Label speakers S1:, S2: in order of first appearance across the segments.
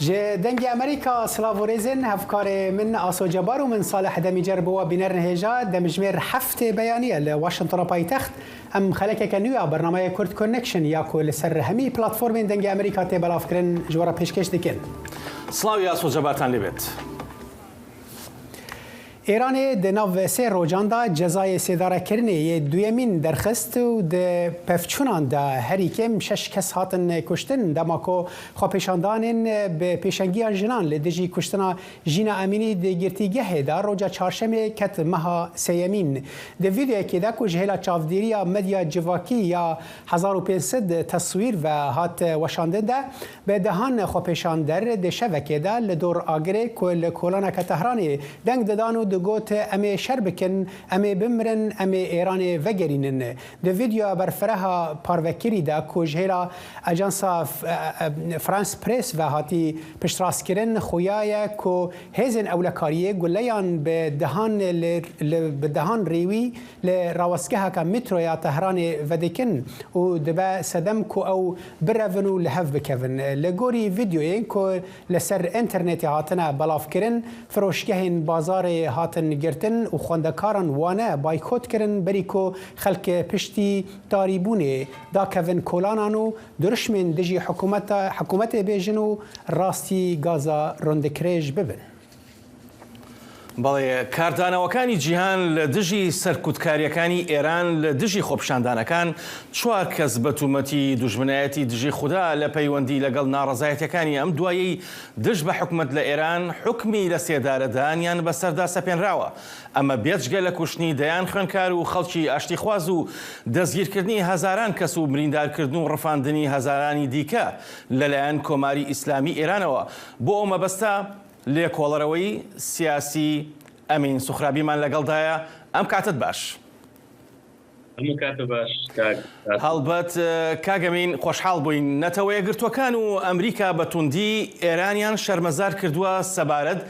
S1: Ji Dengê Amerîka silav û rêzên hevkarê min Aso Cebar û min Salih Demîcer bo we bînerên hêja demjimêr heftê beyanî ye li Washingtona paytext. Em xelekeke nû ya bernameyê Kurd Connection ya ku li ser hemî platformên Dengê Amerîka tê belavkirin ji we re pêşkêş dikin.
S2: Silav Aso Cebartan lê bêt.
S1: Îranê di nav sê rojan de cezayê sêdarekirinê yê duyemîn derxist û di pevçûnan de herî kêm şeş kes hatin kuştin dema ku xwepêşandanên bi pêşengiya jinan li dijî kuştina Jîna Emînî di girtîgehê de roja çarşemê ket meha sêyemîn. Di vîdeoyekê de ku ji hêla çavdêriya medya civakî ya 1500 teswîr ve hat weşandin de Bi dehan xwepêşander di şevekê de li dor agirê ku li kolaneke Tehranê deng didan û digot Em ê şer bikin, em ê bimirin, em ê Êranê vegerînin. Di vîdeoya berfireha parvekirî de ku ji hêla ajansa France Press ve hatî piştrastkirin, xuya ye ku hêzên ewlekariyê guleyan bi dehan bi dehan rêwî li rawestgeheke metroya Tehranê vedikin û dibe sedem ku ew birevin û li hev bikevin. Li gorî vîdeoyên ku li ser înternetê hatine belavkirin, firoşgehên bazarê hatin girtin û xwendekaran wane baykot kirin berî ku xelk piştî tarîbûnê dakevin kolanan û durişmên dijî hikûmetê bêjin û rastî gaza rondikrêj bibin.
S2: بەڵێ، کاردانەوەکانی جیهان لە دژی سەرکوتکارییەکانی ئێران لە دژی خۆپیشاندانەکان، چوار کەس بە تومەتی دوژمنایەتی دژی خودا لە پەیوەندی لەگەڵ ناڕەزایەتیەکانی ئەم دوایەی دژ بە حکومەت لە ئێران حوکمی لە سێدارەدانیان بەسەردا سەپێنراوە. ئەمە بێجگە لە کوشتنی دەیان خوێندکار و خەڵکی ئاشتیخواز و دەستگیرکردنی هەزاران کەس و بریندارکردن و ڕفاندنی هەزارانی دیکە لەلایەن کۆماری ئیسلامی ئێرانەوە بۆ ئەو مەبەستە لێکۆڵەرەوەی سیاسی ئەمین سوخرابیمان لەگەڵدایە، ئەم کاتەت باش.
S3: هەموو کاتە باش کاک ئاسۆ.
S2: هەڵبەت کاک ئەمین خۆشحاڵ بووین. نەتەوەیەکگرتووەکان و ئەمریکا بە توندی ئێرانیان شەرمەزار کردووە سەبارەت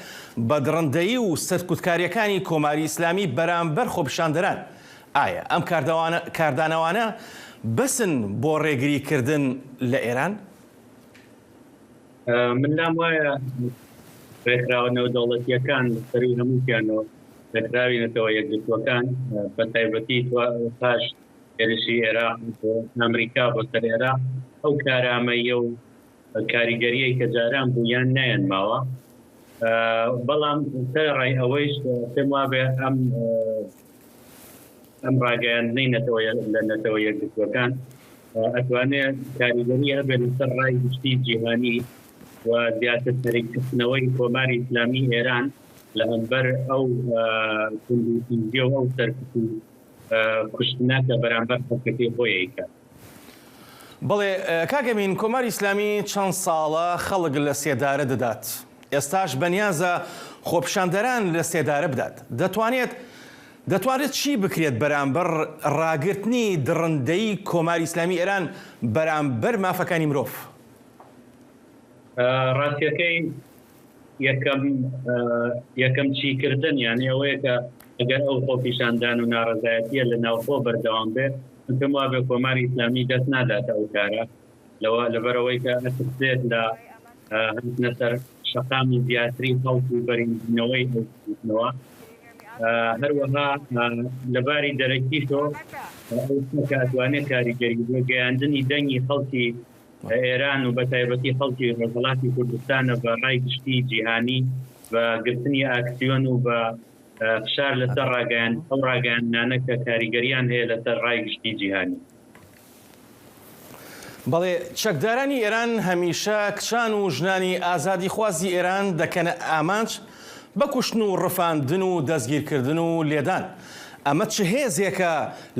S2: بە دڕندەیی و سەرکوتکارییەکانی کۆماری ئیسلامی بەرامبەر خۆپیشاندەران. ئایا ئەم کاردانەوانە بەسن بۆ ڕێگریکردن لە ئێران؟
S3: من لام وایە ڕێکخراوە نێودەوڵەتییەکان لە سەرووی هەمووشیانەوە ڕێکخراوی نەتەوە یەکگرتووەکان بە تایبەتی پاش هێرشی عێراق بۆ ئەمریکا بۆ سەر عێراق ئەو کارامەیە و کاریگەریەی کە جاران بوو یان نایەن ماوە بەڵام سەرەڕای ئەوەیش پێم وابێ ئەم ئەم ڕاگەیاندنەی نەتەوە لە نەتەوە یەکگرتووەکان ئەتوانێت کاریگەری هەبێت لەسەر ڕای گشتی جیهانی و زیاتر تەریکخستنەوەی کۆماری ئیسلامی ئێران لە هەمبەر ئەو توندوتیژیە و ئەو سەرکوت و کوشتنە کە بەرامبەر خەڵکەکەی خۆی ئەیکات.
S2: بەڵێ کاک ئەمین، کۆماری ئیسلامی چەند ساڵە خەڵک لە سێدارە دەدات، ئێستاش بەنیازە خۆپیشاندەران لە سێدارە بدات، دەتوانێت دەتوانرێت چی بکرێت بەرامبەر ڕاگرتنی دڕندەیی کۆماری ئیسلامی ئێران بەرامبەر مافەکانی مرۆڤ؟
S3: ڕاستیەکەی یەکەم یەکەم چیکردن یانی ئەوەیە کە ئەگەر ئەو خۆپیشاندان و ناڕەزایەتیە لە ناوخۆ بەردەوام بێت من پێم وابێ کۆماری ئیسلامی دەست ناداتە ئەو کارە لەوە لەبەرئەوەی کە ئەترسێت لە هاتنە سەر شەقامی زیاتری خەڵک و بەرینبوونەوەی ئەو بزووتنەوە. هەروەها لەباری دەرەکیشەوە ئەو شتە کە ئەتوانێت کاریگەری بۆ گەیاندنی دەنگی خەڵکی ئێران و بەتایبەتی خەڵکی ڕۆژهەڵاتی کوردستانە بە ڕای گشتی جیهانی بە گرتنی ئاکسیۆن و بە فشار لەسەر ڕاگەیاند ئەو ڕاگەیاندنانە کە کاریگەریان هەیە لەسەر ڕای گشتی جیهانی.
S2: بەڵێ، چەکدارانی ئێران هەمیشە کچان و ژنانی ئازادیخوازی ئێران دەکەنە ئامانج بە کوشتن و ڕفاندن و دەستگیرکردن و لێدان. ئەمە چ هێزێکە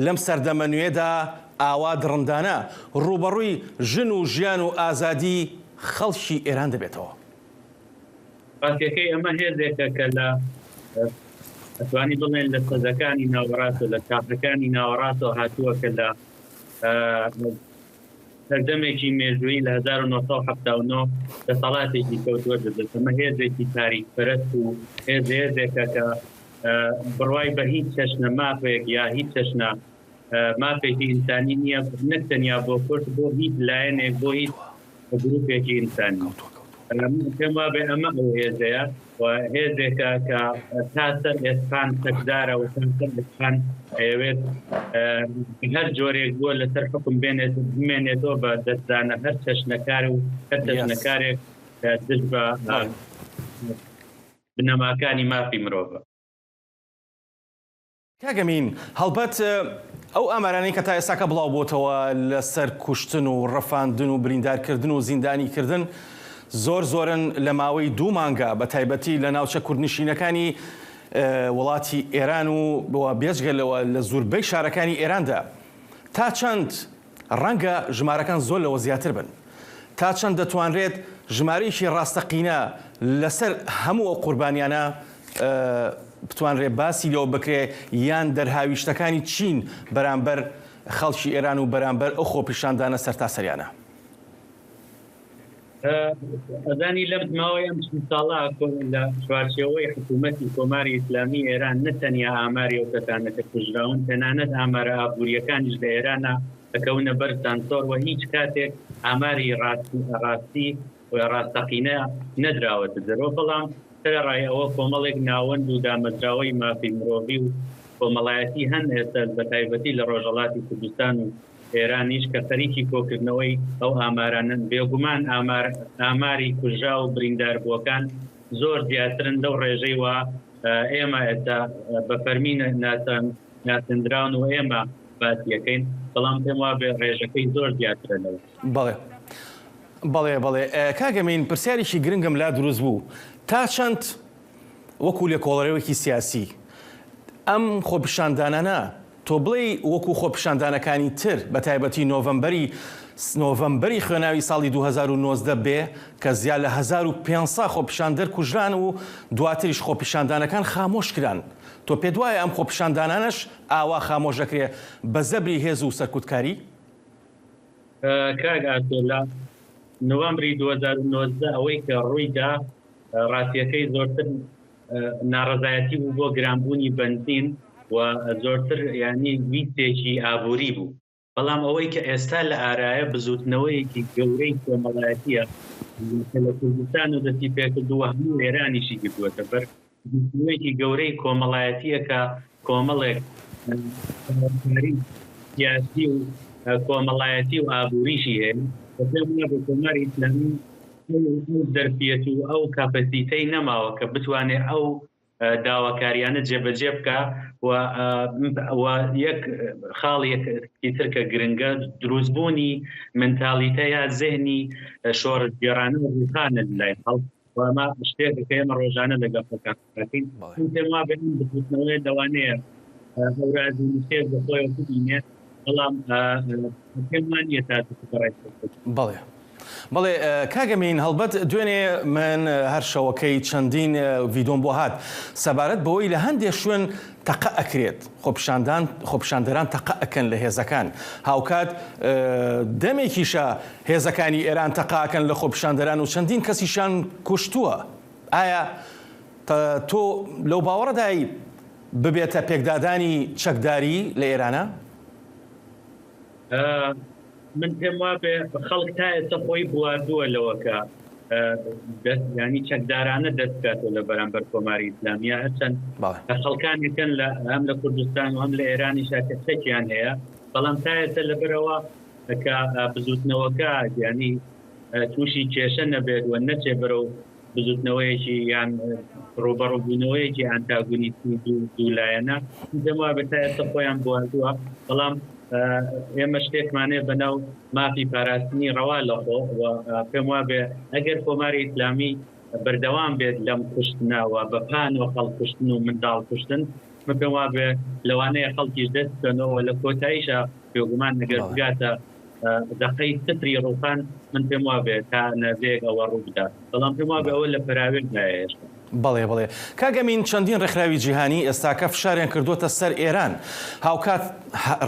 S2: لەم سەردەمە نوێدا ئاوا دڕندانە ڕووبەڕووی ژن و ژیان و ئازادی خەڵکی ئێران دەبێتەوە؟
S3: ڕاستیەکەی ئەمە هێزێکە کە لە ئەتوانی بڵێن لە سەدەکانی ناوەڕاستەوە لە چاخەکانی ناوەڕاستەوە هاتووە کە لە سەردەمێکی مێژوویی لە 1970 دەسەڵاتێکی کەوتووە دەدەست ئەمە هێزێکی تاریک پەرست و هێز هێزێکە کە بڕوای بە هیچ چەشنە مافێک یا هیچ چەشنە مافێکی ئینسانی نییە نەک تەنیا بۆ کورد بۆ هیچ لایەنێک بۆ هیچ گروپێکی ئینسانی. پێم وابێ ئەمە ئەو هێزەیە و هێزێکە کە تا سەر ئێسقان چەکدارە و تا سەر ئێسقان ئەیەوێت هەر جۆرێک بووە لەسەر حکم بێنێت بمێنێتەوە بە دەستدانە هەر چەشنەکار و هەر چەشنەکارێک دژ بە بنەماکانی مافی مرۆڤە.
S2: کاک ئەمین، هەڵبەت ئەو ئامارانەی کە تا ئێستاکە بڵاو بۆتەوە لەسەر کوشتن و ڕفاندن و بریندارکردن و زیندانیکردن زۆر زۆرن لە ماوەی دوو مانگە بە تایبەتی لە ناوچە کوردنشینەکانی وڵاتی ئێران و بێجگە لەوە لە زوربەی شارەکانی ئێراندا تا چەند ڕەنگە ژمارەکان زۆر لەوە زیاتر بن. تا چەند دەتوانرێت ژمارەیەکی ڕاستەقینە لەسەر هەموو ئەو قوربانیانە بتوانرێت باسی لەوە بکرێ یان دەرهاویشتەکانی چین بەرامبەر خەڵکی ئێران و بەرامبەر ئەو خۆپیشاندانە سەرتاسەریانە؟
S3: ئەزانی لەم ماوەی ئەم چل ساڵە لە چوارچێوەی حکوومەتی کۆماری ئیسلامی ئێران نە تەنیا ئاماری ئەو کەسانە کە کوژراون، تەنانەت ئامارە ئابوورییەکانیش لە ئێرانە دەکەونە بەر سانسۆر و هیچ کاتێک ئاماری ڕاستی و ڕاستەقینە نەدراوەتە دەرەوە، بەڵام سەرەڕای ئەوە کۆمەڵێک ناوەند و دامەزراوەی مافی مرۆڤی و کۆمەڵایەتی هەن ئێستا بەتایبەتی لە ڕۆژهەڵاتی کوردستان و ئێرانیش کە خەریکی کۆکردنەوەی ئەو ئامارانەن، بێگومان ئامار ئاماری کوژراو و برینداربووەکان زۆر زیاترن لەو ڕێژەی وا ئێمە ئێستا بە فەرمی ناسێندراون و ئێمە باسی ئەکەین، بەڵام پێم وابێ ڕێژەکەی زۆر زیاترە لەوە.
S2: بەڵێ بەڵێ بەڵێ کاک ئەمین پرسیارێکی گرنگم لا دروست بوو تا چەند وەکو لێکۆڵەرەوەکی سیاسی ئەم خۆپیشاندانانە تۆ بڵێی وەکو خۆپیشاندانەکانی تر بە تایبەتی نۆڤەمبەری نۆڤەمبەری خوێناوی ساڵی 2019 بێ کە زیاد لە 1500 خۆپیشاندەر کوژران و دواتریش خۆپیشاندانەکان خامۆش کران تۆ پێت وایە ئەم خۆپیشاندانانەش ئاوا خامۆش دەکرێ بە زەبری هێز و سەرکوتکاری؟
S3: کاک ئاسۆ لە نۆڤەمبری 2019 ئەوەی کە ڕوویدا ڕاستیەکەی زۆرتر ناڕەزایەتی بوو بۆ گرانبوونی بەنزین و زۆرتر یانی ویستێکی ئابووری بوو، بەڵام ئەوەی کە ئێستا لە ئارایە بزووتنەوەیەکی گەورەی کۆمەڵایەتییە کە لە کوردستانەوە دەستی پێکردووە و هەموو ئێرانیشی گرتووەتە بەر، بزووتنەوەیەکی گەورەی کۆمەڵایەتییە کە کۆمەڵێک داواکاری سیاسی و کۆمەڵایەتی و ئابووریشی هەیە و پێم وابێ کۆماری ئیسلامی ئەو زەرفیەت و ئەو کاپەسیتەی نەماوە کە بتوانێت ئەو داواکاریانە جێبەجێ بکە و یەک خاڵیەکی تر کە گرنگە دروستبوونی منتالیتە یا زهنی شۆڕشگێڕانە و ڕووخانە لای خەڵک و ئەمە شتێکە کە ئێمە ڕۆژانە لەگەڵ خەڵکان دەکەین. من پێم وابێ ئەم بزووتنەوەیە لەوانەیە هەورازی نشێب بە خۆیەوە ببینێ، بەڵام پێم وا نییە تا بەڕای خەڵک.
S2: بەڵێ. بەڵێ کاک ئەمین هەڵبەت دوێنێ من هەر شەوەکەی چەندین ڤیدۆم بۆ هات سەبارەت بەوەی لە هەندێ شوێن تەقە ئەکرێت خۆپیشاندان خۆپیشاندەران تەقە ئەکەن لە هێزەکان هاوکات دەمێکیشە هێزەکانی ئێران تەقە ئەکەن لە خۆپیشاندەران و چەندین کەسیشیان کوشتووە ئایا تۆ لەو باوەڕەدای ببێتە پێکدادانی چەکداری لە ئێرانە؟
S3: من پێم وابێ خەڵک تا ئێستا خۆی بواردووە لەوە کە ینی چەکدارانە دەست بکاتەوە لە بەرامبەر کۆماری ئیسلامیە هەرچەند خەڵکانێکن لە هەم لە کوردستان و هەم لە ئێرانیشا کە چەکیان هەیە بەڵام تا ئێستا لەبەرەوە کە بزوتنەوەکە ینی تووشی کێشە نەبێت و نەچێ بەرەو بزوتنەوەیەکی یان ڕووبەڕووبوونەوەیەکی ئانتاگونیستی دوولایەنە پێم وابێ تا ئێستا خۆیان بواردووە بەڵام ئێمە شتێکمان هەیە بەناو مافی پاراستنی ڕەوا لە خۆ و پێم وابێ ئەگەر کۆماری ئیسلامی بەردەوام بێت لەم کوشتنە و بە پان و خەڵک کوشتن و منداڵ کوشتن من پێم وابێ لەوانەیە خەڵکیش دەست بکەنەوە لە کۆتاییشا بێگومان ئەگەر بگاتە دەقەی سفری ڕووخان من پێم وابێ تا نەزەیەک ئەوە ڕوو بدات بەڵام پێم وابێ ئەوە لە پەراوێزدایە هێشتا.
S2: بەڵێ بەڵێ کاک ئەمین چەندین ڕێکخراوی جیهانی ئێستاکە فشاریان کردووەتە سەر ئێران هاوکات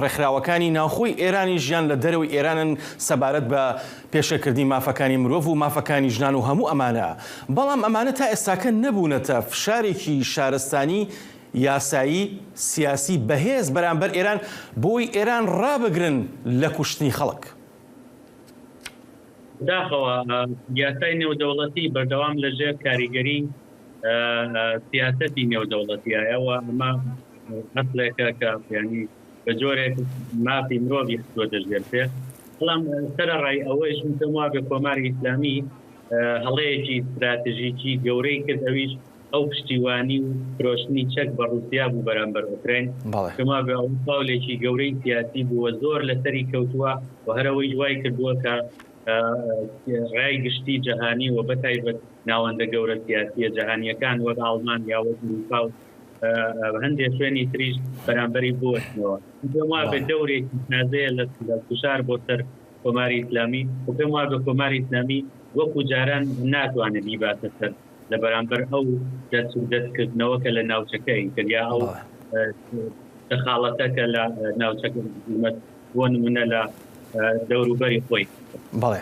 S2: ڕێکخراوەکانی ناوخۆی ئێرانیش یان لە دەرەوەی ئێرانن سەبارەت بە پێشێلکردنی مافەکانی مرۆڤ و مافەکانی ژنان و هەموو ئەمانە بەڵام ئەمانە تا ئێستاکە نەبوونەتە فشارێکی شارستانی یاسایی سیاسی بەهێز بەرامبەر ئێران بۆی ئێران ڕابگرن لە کوشتنی خەڵک.
S3: بەداخەوە یاسای نێودەوڵەتی بەردەوام لەژێر کاریگەری سیاسەتی نێودەوڵەتیایە و ئەمە ئەسڵێکە کە یانی بە جۆرێک مافی مرۆڤی خستووەتە ژێر پێ. بەڵام سەرەڕای ئەوەیش من پێم وابێ کۆماری ئیسلامی هەڵەیەکی ستراتژیکی گەورەی کرد ئەویش ئەو پشتیوانی و فرۆشتنی چەک بە ڕووسیا بوو بەرامبەر ئۆکراین. پێم وابێ ئەو فاولێکی گەورەی سیاسی بوو و زۆر لەسەری کەوتووە و هەر ئەوەیش وای کردووە کە ڕای گشتی جەهانی و بەتایبەت ناوەندە گەورە سیاسییە جەهانییەکان وەک ئاڵمان یا وەک ئورووپا و هەندێک شوێنی تریش بەرامبەری بوەستنەوە. پێم وابێ دەورێکی تازەیە لە گوشار بۆ سەر کۆماری ئیسلامی و پێم وابێ کۆماری ئیسلامی وەکو جاران ناتوانێت بیباتە سەر لە بەرامبەر ئەو دەست و دەستکردنەوە کە لە ناوچەکە کرد یا ئەو دەخاڵەتە کە لە ناوچەکە بۆ نمونە لە دەوروبەری خۆی.
S2: بەڵێ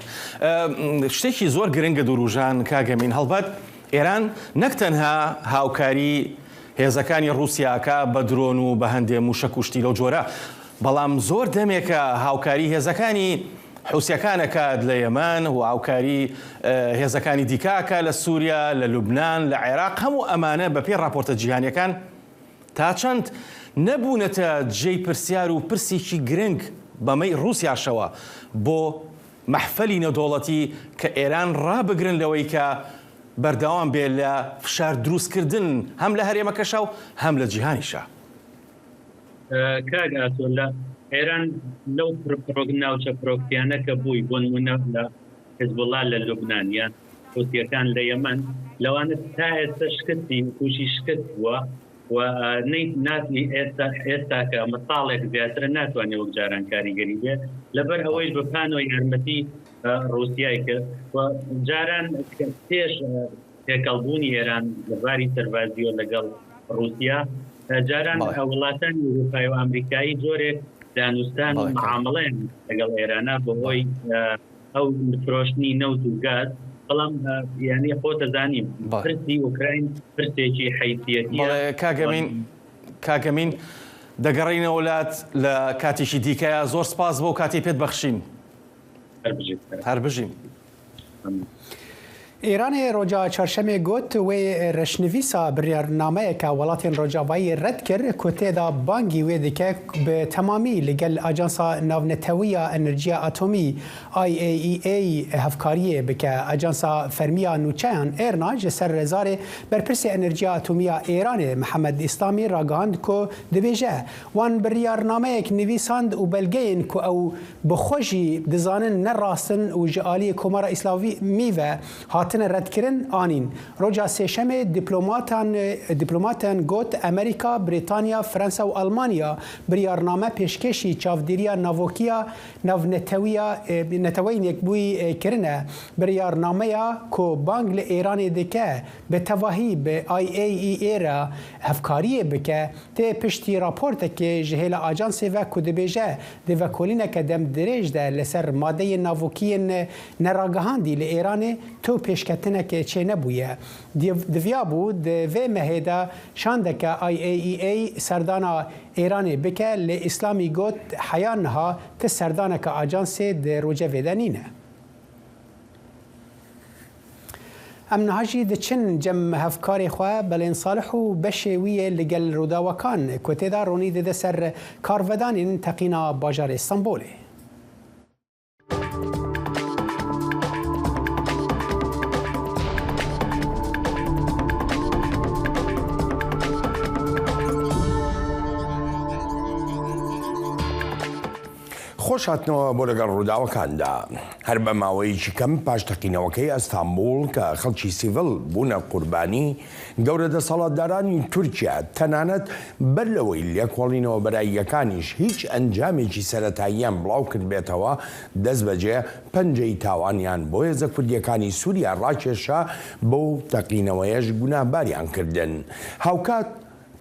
S2: شتێکی زۆر گرنگە دوروژان کاک ئەمین هەڵبەت ئێران نەک تەنها هاوکاری هێزەکانی ڕووسیا ئەکا بە درۆن و بە هەندێ موشەک و شتی لەو جۆرە بەڵام زۆر دەمێکە هاوکاری هێزەکانی حوسیەکان ئەکات لە یەمەن و هاوکاری هێزەکانی دیکە ئەکا لە سووریا لە لوبناان لە عێراق هەموو ئەمانە بەپێی ڕاپۆرتە جیهانیەکان تا چەند نەبوونەتە جێی پرسیار و پرسێکی گرنگ بەمەی ڕووسیاشەوە بۆ مەحفەلی نێودەوڵەتی کە ئێران ڕابگرن لەوەی کە بەردەوام بێ لە فشار دروستکردن هەم لە هەرێمەکەشا و هەم لە جیهانیشا.
S3: کاک ئاسۆ لە ئێران لەو ناوچە پرۆکسیانە کە بووی بۆ نموونە لە حزبوڵا لە لوبنان یان حوسییەکان لە یەمەن لەوانە تا ئێستا شکستی تووشی شکست بووە و ناتنی ئێستا ئێستاکە ئەمە ساڵێک زیاترە ناتوانێت وەک جاران کاریگەری بێ لەبەر ئەوەیش بە پانۆ یارمەتی ڕووسیای کرد و جاران پێش تێکەڵبوونی ئێران لە باری سەربازیەوە لەگەڵ ڕووسیا جاران وڵاتانی ئوروپای و ئەمریکایی جۆرێک دانوستان و معامڵەیان لەگەڵ ئێرانە بەهۆی ئەو فرۆشتنی نەوت و گاز بەڵام یانی خۆت ئەزانی پرسی ئۆکراین پرسێکی حەیسیەتیە.
S2: بەڵێ کاک ئەمین کاک ئەمین دەگەڕێینەوە لات لە کاتێکی دیکەیا زۆر سپاس بۆ کاتەی پێت بەخشین.
S3: هەر بژیت.
S2: هەر بژین.
S1: ئێرانê roja çarşemê got wê reşnivîsa biryarnameyeke welatên Rojavayî red kir ku tê de bangî wê dike bi temamî li gel Ajansa Navnetewî ya Enerjiya Atomî, IAEA, hevkariyê bike. Ajansa fermî ya nûçeyan IRNA ji ser zarê berpirsê Enerjiya Atomî ya Êranê Mihemed Îslamî ragihand ku dibêje wan biryarnameyek nivîsand û belgeyên ku ew Bi xwe jî dizanin ne rast in û ji aliyê Komara Îslamî ve hatine redkirin, anîn. Roja Sêşemê dîplomatan dîplomaten got Amerîka, Brîtanya, Fransa û Almanya biryarname pêşkêşî çavdêriya navokiya navnetewiya Neteweyên Yekbûyî kirine. Biryarnameya ku bang li Îranê dike bi tevahî bi IAEA re hevkariyê bike, tê piştî raportekê ji hêla ajansê ve ku dibêje Di vekolîneke demdirêj de li ser madeyên navokiyên neragihandî li Îranê tu pêşketineke çênebûye. Diviyabû di vê mehê de şandeke IAEA serdana Îranê bike lê Îslamî got heya niha ti serdaneke ajansê di rojevê de nîne. Em niha jî diçin cem hevkarê xwe Belên Salih û beşê wî yê li gel Rûdawekan ku tê de ronî dide ser karvedanên teqîna bajarê Stenbolê.
S4: خۆش هاتنەوە بۆ لەگەڵ ڕووداوەکاندا. هەر بە ماوەیەکی کەم پاش تەقینەوەکەی ئەستانبوڵ کە خەڵکی سیڤڵ بوونە قوربانی، گەورە دەسەڵاتدارانی تورکیا تەنانەت بەر لەوەی لێکۆڵینەوە بەراییەکانیش هیچ ئەنجامێکی سەرەتاییان بڵاو کردبێتەوە دەستبەجێ پەنجەی تاوانیان بۆ هێزە کوردییەکانی سوریا ڕاکێشا بەو تەقینەوەیەش گوناهباریان کردن. هاوکات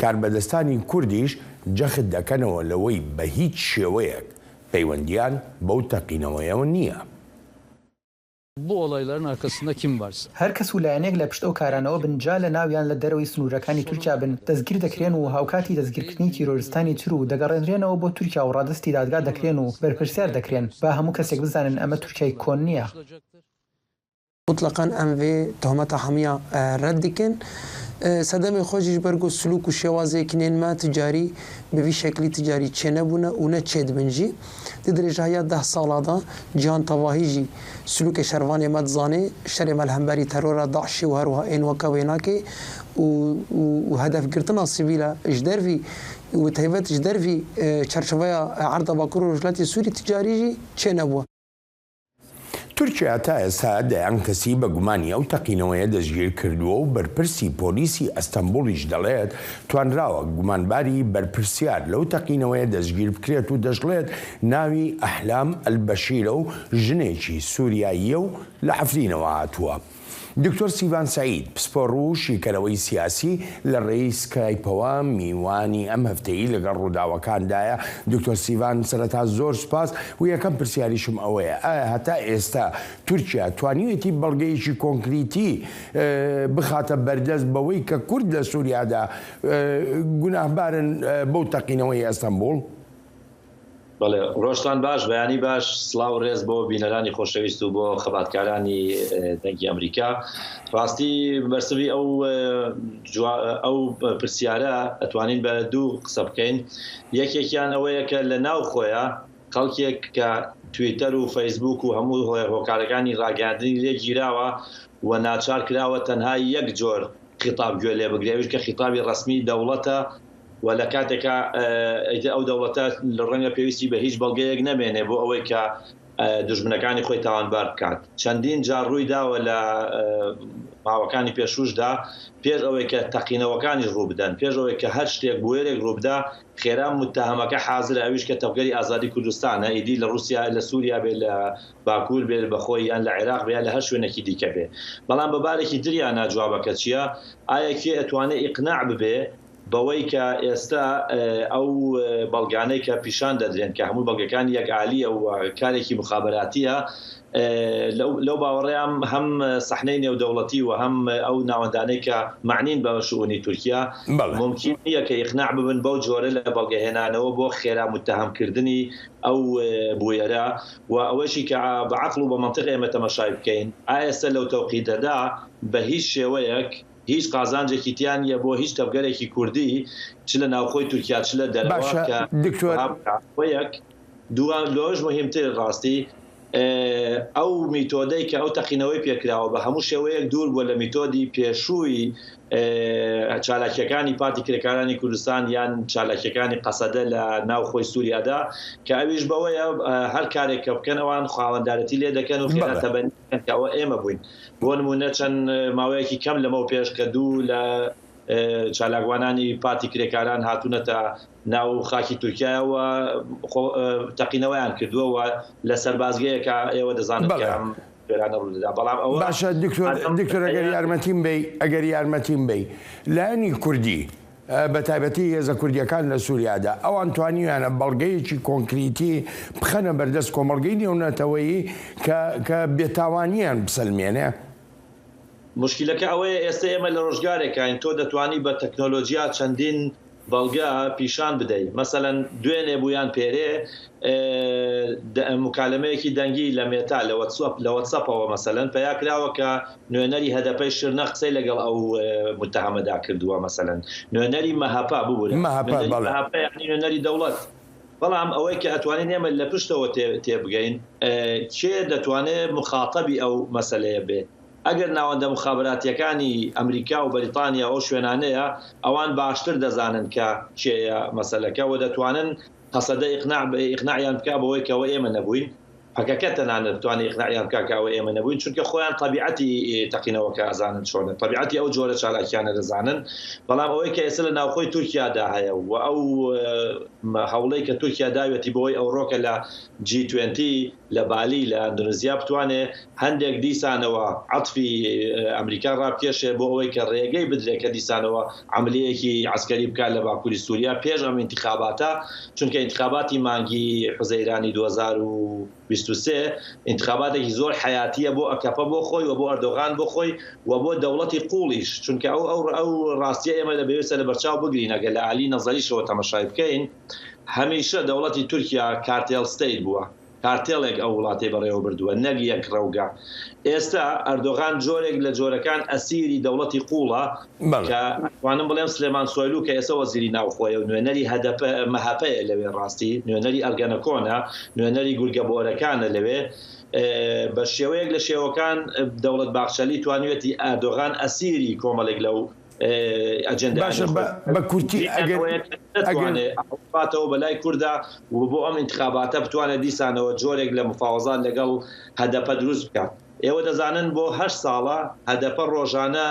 S4: کاربەدەستانی کوردیش جەخت دەکەنەوە لەوەی بە هیچ شێوەیەک پەیوەندییان بەو تەقینەوەیەوە نییە.
S5: Bu olayların arkasında kim varsa.
S6: هەر کەس و لایەنێک لە پشت ئەو کارانەوە بن جا لە ناو یان لە دەرەوەی سنوورەکانی تورکیا بن دەستگیر دەکرێن و هاوکاتی دەستگیرکردنی تیرۆریستانی تر و دەگەڕێنرێنەوە بۆ تورکیا و ڕادەستی دادگا دەکرێن و بەرپرسیار دەکرێن. با هەموو کەسێک بزانن ئەمە تورکیای کۆن نییە.
S7: Mutleqen em vê tohmeta hemiya red dikin. Sedemê xwe jî ji ber ku silûk û şêwazê kinên me ti carî bi vî şeklî ti carî çênebûne û ne çêdibin jî. Di dirêjahiya deh sala de cîhan tevahî jî silûkê şervanê me dizanê, şerê me li hemberî terora DAIŞ'ê û her wiha ên weke wê nake û û hedefgirtina sivîla ji dervî û bi taybet ji dervî çerçoveya erda Bakur û Rojhilatê Sûrî ti carî jî çênebûye.
S4: تورکیا تا ئێستا دەیان کەسی بە گومانی ئەو تەقینەوەیە دەستگیرکردووە و بەرپرسی پۆلیسی ئەستەنبوڵیش دەڵێت، توانراوە گومانباری بەرپرسیار لەو تەقینەوەیە دەستگیربکرێت و دەشڵێت، ناوی ئەحلام ئەلبەشیرە و ژنێکی سوریاییە و لە عەفرینەوە هاتووە. دکتۆر سیڤان سەعید، پسپۆڕ و شیکەرەوەی سیاسی، لە ڕێی سکایپەوە میوانی ئەم هەفتەی لەگەڵ ڕووداوەکاندایە. دکتۆر سیڤان سەرەتا زۆر سوپاس و یەکەم پرسیاریشم ئەوەیە ئایا هەتا ئێستا تورکیا توانیویەتی بەڵگەیەکی کۆنکریتی بخاتە بەردەست بەوەی کە کورد لە سوریادا گوناهبارن بەو تەقینەوەی ئەستەنبوڵ؟
S8: بەڵێ ڕۆژتان باش بەیانی باش سڵاو و ڕێز بۆ بینەرانی خۆشەویست و بۆ خەباتکارانی دەنگی ئەمریکا ڕاستی بەرسڤی ئەو ئەو پرسیارە ئەتوانین بە دوو قسە بکەین یەکێکیان ئەوەیە کە لە ناو خۆیە خەڵکێک کە تویتەر و فەیسبوک و هەموو هۆکارەکانی ڕاگەیاندنی لێ گیراوە و ناچار کراوە تەنها یەک جۆر خیتاب گوێ لێ بگرێ ئەویش کە خیتابی ڕەسمی دەوڵەتە و لە کاتێکا ئیتر ئەو دەوڵەتە ڕەنگە پێویستی بە هیچ بەڵگەیەک نەمێنێ بۆ ئەوەی کە دوژمنەکانی خۆی تاوانبار بکات. چەندین جار ڕووی داوە لە ماوەکانی پێشووشدا پێش ئەوەی کە تەقینەوەکانیش ڕوو بدەن، پێش ئەوەی کە هەر شتێک بویەرێک ڕوو بدا خێرا موتەهەمەکە حازرە ئەویش کە تەڤگەری ئازادی کوردستانە ئیدی لە ڕووسیا لە سووریا بێ لە باکوور بێ بە خۆی یان لە عێراق بێ یان لە هەر شوێنێکی دیکە بێ. بەڵام بە بارێکی تریانا جوابەکە چییە؟ ئایا کێ ئەتوانێ ئیقناع ببێ بەوەی کە ئێستا ئەو بەڵگانەی کە پیشان دەدرێن کە هەموو بەڵگەکان یەک ئالیە و کارێکی موخابەراتیە لەو باوەڕەیام هەم سەحنەی نێودەوڵەتی و هەم ئەو ناوەندانەی کە مەعنین بە شئونی تورکیا مومکین نییە کە ئیقناع ببن بەو جۆرە لە بەڵگەهێنانەوە بۆ خێرا موتەهەم کردنی ئەو بویەرە و ئەوەشی کە بە عەقڵ و بە مەنتق ئێمە تەمەشای بکەین ئا ئێستا لەو تەوقیتەدا بە هیچ شێوەیەک هیچ قازانجێکی تیا نییە بۆ هیچ تەڤگەرێکی کوردی چ لە ناوخۆی تورکیا چ لە دەرەوە
S4: باشە
S8: کە
S4: دکتۆر.
S8: وەها بکا. بۆ یەک. دووەم لەوەش موهیمتر ڕاستی ئەو میتۆدەی کە ئەو تەقینەوەی پێکراوە بە هەموو شێوەیەک دوور بووە لە میتۆدی پێشووی چالاکییەکانی پارتی کرێکارانی کوردستان یان چالاکییەکانی قەسەدە لە ناوخۆی سووریادا کە ئەویش بەوەیە هەر کارێک کە بکەن ئەوان خاوەندارێتی لێ دەکەن و خێرا
S4: بەڵێ.
S8: تەبەنی دەکەن کە ئەوە ئێمە بووین. بۆ نموونە چەند ماوەیەکی کەم لەمەو پێش کە دوو لە چالاکوانانی پارتی کرێکاران هاتوونەتە ناو خاکی تورکیایەوە تەقینەوەیان کردووە و لە سەربازگەیەکە ئێوە دەزانن کە ئەم جۆرانە ڕوودەدا بەڵام ئەوە
S4: باشە دکتۆر دکتۆر ئەگەر یارمەتیم بەی ئەگەر یارمەتیم بەی لایەنی کوردی بە تایبەتی هێزە کوردییەکان لە سووریادا، ئەوان توانیویانە بەڵگەیەکی کۆنکریتی بخەنە بەردەست کۆمەڵگەی نێونەتەوەیی کە کە بێتاوانییان بسەلمێنێ.
S8: موشکیلەکە ئەوەیە ئێستە ئێمە لە ڕۆژگارێکاین تۆ دەتوانی بە تەکنۆلۆجیا چەندین بەڵگە پیشان بدەی مەسەلەن دوێنێ بوو یان پێرێ مکالمەیەکی دەنگی لە مێتا لە وەتسئەپ لە وەتسئەپەوە مەسەلەن پەیا کراوە کە نوێنەری هەدەپەی شرنەخ قسەی لەگەڵ ئەو متهەمەدا کردووە مەسەلەن نوێنەری مەهەپە ببورە
S4: مەهەپە
S8: نوێنەری
S4: بەڵێ.
S8: مەهەپە یانی نوێنەری دەوڵەت بەڵام ئەوەی کە ئەتوانین ئێمە لە پشتەوە تێ تێبگەین کێ دەتوانێ مخاتەبی ئەو مەسەلەیە بێ ئەگەر ناوەندە موخابەراتیەکانی ئەمریکا و بەریتانیا و ئەو شوێنانەیە ئەوان باشتر دەزانن کە کێیە مەسەلەکە و دەتوانن قەسەدە ئیقناع ئیقناعیان بکا بەوەی کە ئەوە ئێمە نەبووین، پەکەکە تەنانەت بتوانێ ئیقناعیان بکا کە ئەوە ئێمە نەبووین، چونکە خۆیان تەبیعەتی تەقینەوەکە ئەزانن چۆنە، تەبیعەتی ئەو جۆرە چالاکیانە دەزانن، بەڵام ئەوەی کە ئێستا لە ناوخۆی تورکیادا هەیە و ئەو هەوڵەی کە تورکیا داویەتی بەوەی ئەوڕۆکە لە جی توێنتی لە بالی لە ئەندۆنزیا بتوانێ هەندێک دیسانەوە عەتفی ئەمریکا ڕابکێشێ بۆ ئەوەی کە ڕێگەی بدرێ کە دیسانەوە عەملیەیەکی عەسکەری بکات لە باکووری سووریا پێش ئەم ئینتخاباتە چونکە ئینتخاباتی مانگی حوزەیرانی 2000. 23 ئینتخاباتێکی زۆر حەیاتییە بۆ ئەکەپە بۆ خۆی و بۆ ئەردۆغان بۆ خۆی و بۆ دەوڵەتی قووڵیش، چونکە ئەو ئەو ئەو ڕاستییە ئێمە لە پێویستە لەبەرچاو بگرین ئەگەر لە ئالی نەزەریشەوە تەمەشای بکەین هەمیشە دەوڵەتی تورکیا cartel state بووە. کارتێڵێک ئەو وڵاتەی بەڕێوە بردووە نەک یەک ڕەوگە. ئێستا ئەردۆغان جۆرێک لە جۆرەکان ئەسیری دەوڵەتی قووڵە کە ئەتوانم بڵێم سلێمان سۆیلو کە ئێستا وەزیری ناوخۆیە و نوێنەری هەدەپە مەهەپەیە لەوێ ڕاستی نوێنەری ئەرگەنەکۆنە نوێنەری گورگە بۆرەکانە لەوێ بە شێوەیەک لە شێوەکان دەوڵەت باخچەلی توانیویەتی ئەردۆغان ئەسیری کۆمەڵێک لەو ئەجێندایانی
S4: باشە
S8: خۆی
S4: بە کورتی ئەگەر
S8: ئەوەیە کە
S4: ئەگەر
S8: نەتوانێ باتەوە بەلای کوردا و بۆ ئەم ئینتخاباتە بتوانێت دیسانەوە جۆرێک لە مفاوەزات لەگەڵ هەدەپە دروست بکات. ئێوە دەزانن بۆ هەشت ساڵە هەدەپە ڕۆژانە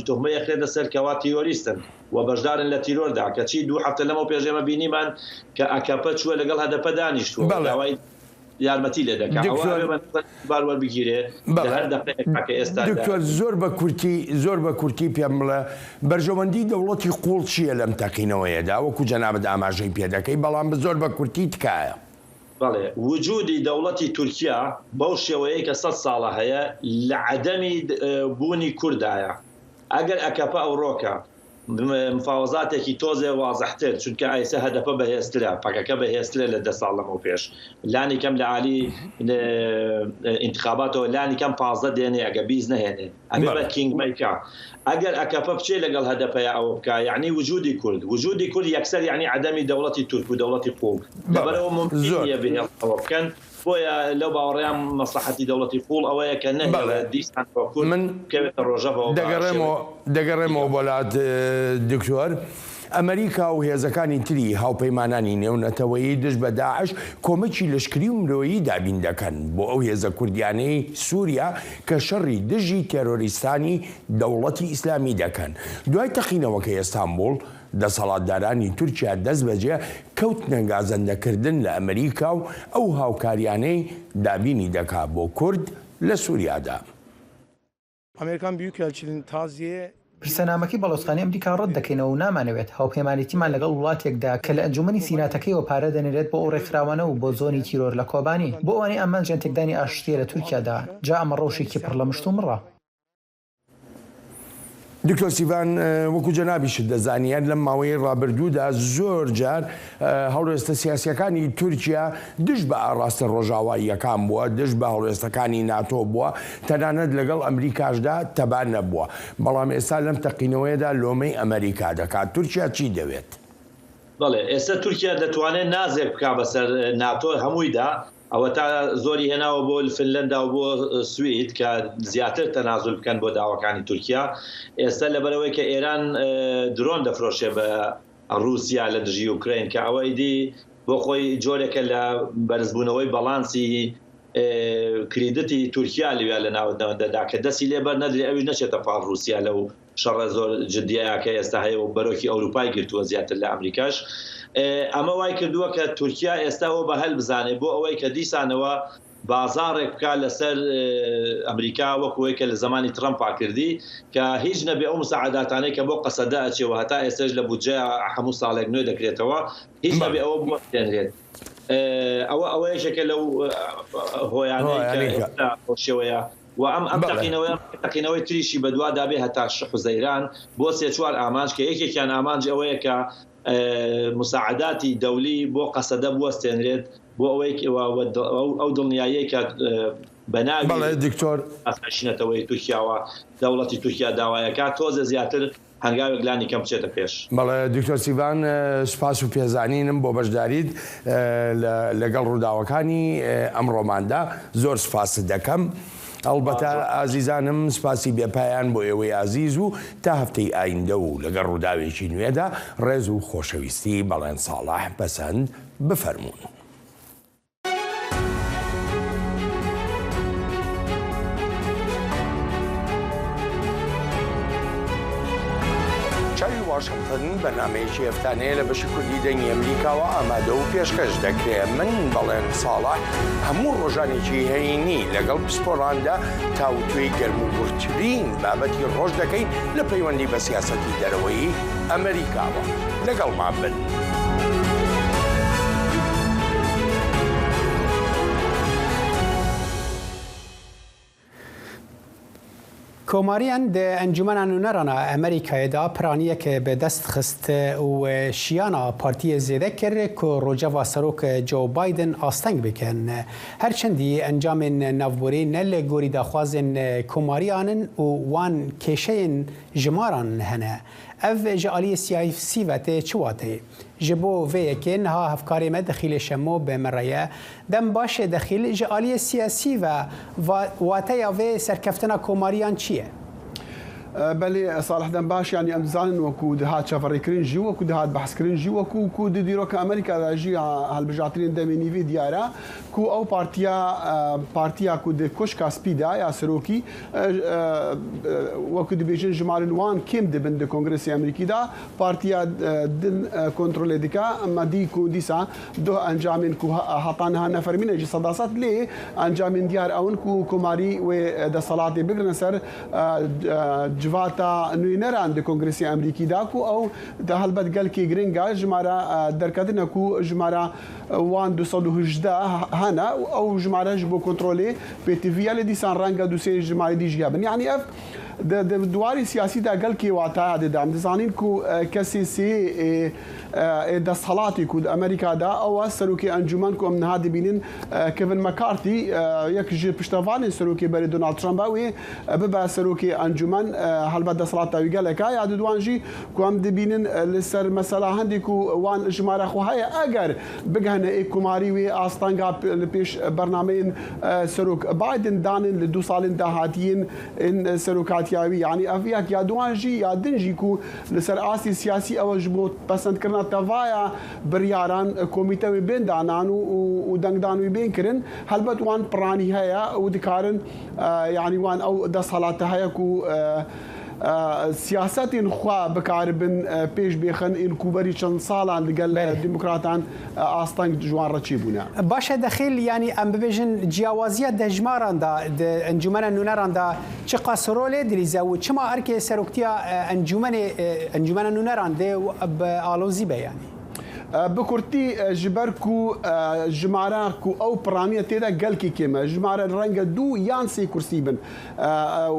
S8: توهمەی ئەخرێتە سەر کەوا تیرۆریستن و بەشدارن لە تیرۆردا کەچی دوو هەفتە لەمەو پێش ئێمە بینیمان کە ئەکەپە چووە لەگەڵ هەدەپە دانیشتووە و
S4: بەڵێ
S8: داوای یارمەتی لێ دەکا ئەوە
S4: دکتۆر
S8: ئەبێ بە نەزەر بار وەربگیرێ لە
S4: بەڵێ
S8: هەر دەقەیەکا کە ئێستا لە
S4: دکتۆر زۆر بە کورتی زۆر بە کورتی پێم بڵێ بەرژەوەندی دەوڵەتی قوڵ چییە لەم تەقینەوەیەدا وەکو جەنابت ئاماژەی پێ دەکەی بەڵام زۆر بە کورتی تکایە.
S8: بەڵێ وجودی دەوڵەتی تورکیا بەو شێوەیەی کە سەد ساڵە هەیە لە عەدەمی بوونی کوردایە ئەگەر ئەکەپە ئەوڕۆکە مفاوەزاتێکی تۆزێ وازحتر، چونکە ئایسە هەدەپە بەهێزترە، پەکەکە بەهێزترە لە دە ساڵ لەمەو پێش، لانی کەم لە عالی ئینتخاباتەوە لانی کەم 15 دێنێ ئەگە 20 نەهێنێ ئەبێ بە king maker. ئەگەر ئەکەپە بچێ لەگەڵ هەدەپەیا ئەوە بکا یەعنی وجودی کورد، وجودی کورد یەکسەر یەعنی عەدەمی دەوڵەتی تورک و دەوڵەتی قووڵ، لەبەرئەوە مومکین نییە بهێڵن ئەوە بکەن. بۆیە لەو باوەڕەیام مەسڵەحەتی دەوڵەتی قووڵ ئەوەیە کە نەهێڵێت دیسان بۆ کورد بکەوێتە ڕۆژەڤەوە بە
S4: دەگەڕێمەوە
S8: شێوەیەکی
S4: دەگەڕێمەوە
S8: دیکە.
S4: بۆ لات دکتۆر. ئەمەریکا و هێزەکانی تری هاوپەیمانانی نێونەتەوەیی دژ بە داعش کۆمەکی لەشکری و مرۆیی دابین دەکەن بۆ ئەو هێزە کوردیانەی سوریا کە شەڕی دژی تێرۆریستانی دەوڵەتی ئیسلامی دەکەن. دوای تەقینەوەکەی ئەستانبوڵ، دەسەڵاتدارانی تورکیا دەستبەجێ کەوتنە گازەندەکردن لە ئەمریکا و ئەو هاوکاریانەی دابینی دەکا بۆ کورد لە سوریادا.
S9: Amerikan Büyükelçiliğinin taziye
S6: پرسەنامەکەی باڵیۆزخانەی ئەمریکا ڕەت دەکەینەوە و نامانەوێت هاوپەیمانێتیمان لەگەڵ وڵاتێکدا کە لە ئەنجومەنی سیناتەکەیەوە پارە دەنێرێت بۆ ئەو ڕێکخراوانە و بۆ زۆنی تیرۆر لە کۆبانی بۆ ئەوانەی ئامانجیان تێکدانی ئاشتییە لە تورکیادا، جا ئەمە ڕەوشێکی پڕ لە مشتومڕە.
S4: دکتۆر سیڤان وەکو جەنابیشت دەزانی هەر لەم ماوەیەی ڕابردوودا زۆر جار هەڵوێستە سیاسیەکانی تورکیا دژ بە ئاڕاستە ڕۆژاواییەکان بووە، دژ بە هەڵوێستەکانی ناتۆ بووە، تەنانەت لەگەڵ ئەمریکاشدا تەبا نەبووە، بەڵام ئێستا لەم تەقینەوەیەدا لۆمەی ئەمریکا دەکات، تورکیا چی دەوێت؟
S8: بەڵێ ئێستا تورکیا دەتوانێت نازێک بکا بەسەر ناتۆ هەموویدا، ئەوەتا زۆری هێناوە بۆ فنلەندا و بۆ سوید کە زیاتر تەنازول بکەن بۆ داواکانی تورکیا. ئێستا لەبەرئەوەی کە ئێران درۆن دەفرۆشێ بە ڕووسیا لە دژی ئوکرەین کە ئەوە ئیدی بۆ خۆی جۆرێکە لە بەرزبوونەوەی بەڵانسی کریدتی تورکیا لەویا لە ناوەندەدا کە دەستی لێ بەر نەدرێ ئەویش نەچێتە پاڵ ڕووسیا لەو شەڕە زۆر جدیەیە کە ئێستا هەیە و بەرۆکی ئەوروپای گرتووە زیاتر لە ئەمریکاش. ئەمە وای کردووە کە تورکیا ئێستا ئەوە بە هەل بزانێ بۆ ئەوەی کە دیسانەوە بازاڕێک بکا لەسەر ئەمریکا وەکو ئەوەی کە لە زەمانی ترەمپا کردی کە هیچ نەبێ ئەو مساعداتانەی کە بۆ قەسەدە ئەچێ و هەتا ئێستاش لە بودجە هەموو ساڵێک نوێ دەکرێتەوە هیچ نەبێ ئەوە بوەستێنرێت. ئەوە ئەوە یەکێکە لەو هۆیانەی کە ئێستا بەو شێوەیە و ئەم ئەم تەقینەوەیە تەقینەوەی تریشی بەدوادا بێ هەتا حوزەیران بۆ سێ چوار ئامانج کە یەکێکیان ئامانج ئەوەیە کە مساعداتی دەولی بۆ قەسەدە بوەستێنرێت بۆ ئەوەی ئەو دڵنیاییەی کە بە ناوی
S4: دکتۆر
S8: ئاسایشی نەتەوەیی تورکیاوە دەوڵەتی تورکیا داوایەکات تۆزێ زیاتر هەنگاوێک لانی کەم بچێتە پێش.
S4: بەڵێ دکتۆر سیڤان سوپاس و پێزانینم بۆ بەشداریت لەگەڵ ڕووداوەکانی ئەمڕۆماندا زۆر سوپاست دەکەم. ئەڵبەتە ئازیزانم سوپاسی بێپایان بۆ ئێوەی ئازیز و تا هەفتەی ئایندە و لەگەڵ ڕووداوێکی نوێدا ڕێز و خۆشەویستی بەڵێن ساڵح پەسەند بفەرموون. چاوی واشنگتن بەرنامەیەکی هەفتانەیە لە بەشی کوردی دەنگی ئەمریکاوە ئامادە و پێشکەش دەکرێ من بەڵێن ساڵح هەموو ڕۆژانێکی هەینی لەگەڵ پسپۆڕاندا تاوتوێی گەرم و گوڕترین بابەتی ڕۆژ دەکەین لە پەیوەندی بە سیاسەتی دەرەوەیی ئەمریکاوە لەگەڵمان بن.
S1: کۆماریان di Encûmena Nûneran a Amerîkayê de piraniyek bi dest xist û şiyana partiyê zêde kir ku rojeva Serok Joe Biden asteng bikin. Her çendî encamên navborî ne li gorî daxwazên komariyan in û wan kêşeyên jimaran hene. Ev ji aliyê siyasî ve tê çi wateyê? Ji bo vê yekê niha hevkarê me Dexîlê Şemo bi min re ye. Dem baş e Dexîl, ji aliyê siyasî ve wateya vê serkeftina komariyan çi ye?
S10: Belê Salih dem baş yanî em dizanin wekû dihat çaverêkirin jî wekû dihat behskirin jî wekû ku di dîroka Amerîka de jî hilbijartinên demê nîvê diyar e ku ew partiya partiya ku di Koşka Spî de ya serokî wekû dibêjin jimarên wan kêm dibin di Kongresê Amerîkî de Partiya din kontrolê dike. Me dî ku dîsa duh encamên ku heta niha ne fermî ne jî sedased lê encamên diyar ew in ku Komarî wê desthilatê bigrin ser civata nûyneran di Kongresê Amerîkî de ku ew di helbet gelkê giring e jimara derketine ku jimara wan 218 hene û ew jimare ji bo kontrolê pêtivî ye lê dîsan renge du sê jimarê dî jî hebin. Yanî ev Di di warê siyasî de gelkê wateya dide. Em dizanîn ku kesê sêyê ê desthilatê ku di Amerîka de ew e serokê encûmen ku em niha dibînin Kevin McCarthy yek ji piştevanên serokê berê Donald Trump e wê bibe serokê encûmen helbet desthilata wî gelek e. Ya di wan jî ku em dibînin li ser mesela hindê ku wan jimara xwe heye eger bigihine ê komarî wê astenga li pêş bernameyên serok Biden danên li du salên dahatiyên Ên serokatiya wî yanî ev yek ya duan jî ya din jî ku li ser astî siyasî ew e ji bo pesendkirina tevaya biryaran komîte wê bên danan û dengdan wî bên kirin. Helbet wan piranî heye û dikarin yanî wan ew desthelate heye ku siyasetên xwe bikaribin pêş bêxin ên ku berî çend salan li gel demokratan asteng ji wan re çêbûne.
S1: Baş e Dexîl, yanî em bibêjin ciyawaziya dejmaran de di Encûmena Nûneran de çiqas rolê dilîze û çima erkê seroktiya encûmenê Encûmena Nûneran dê bi alozî be yanî?
S10: Bi kurtî ji ber ku jimara ku ew piraniye tê de gelkî kêm e. Jimara renge du yan sê kursî bin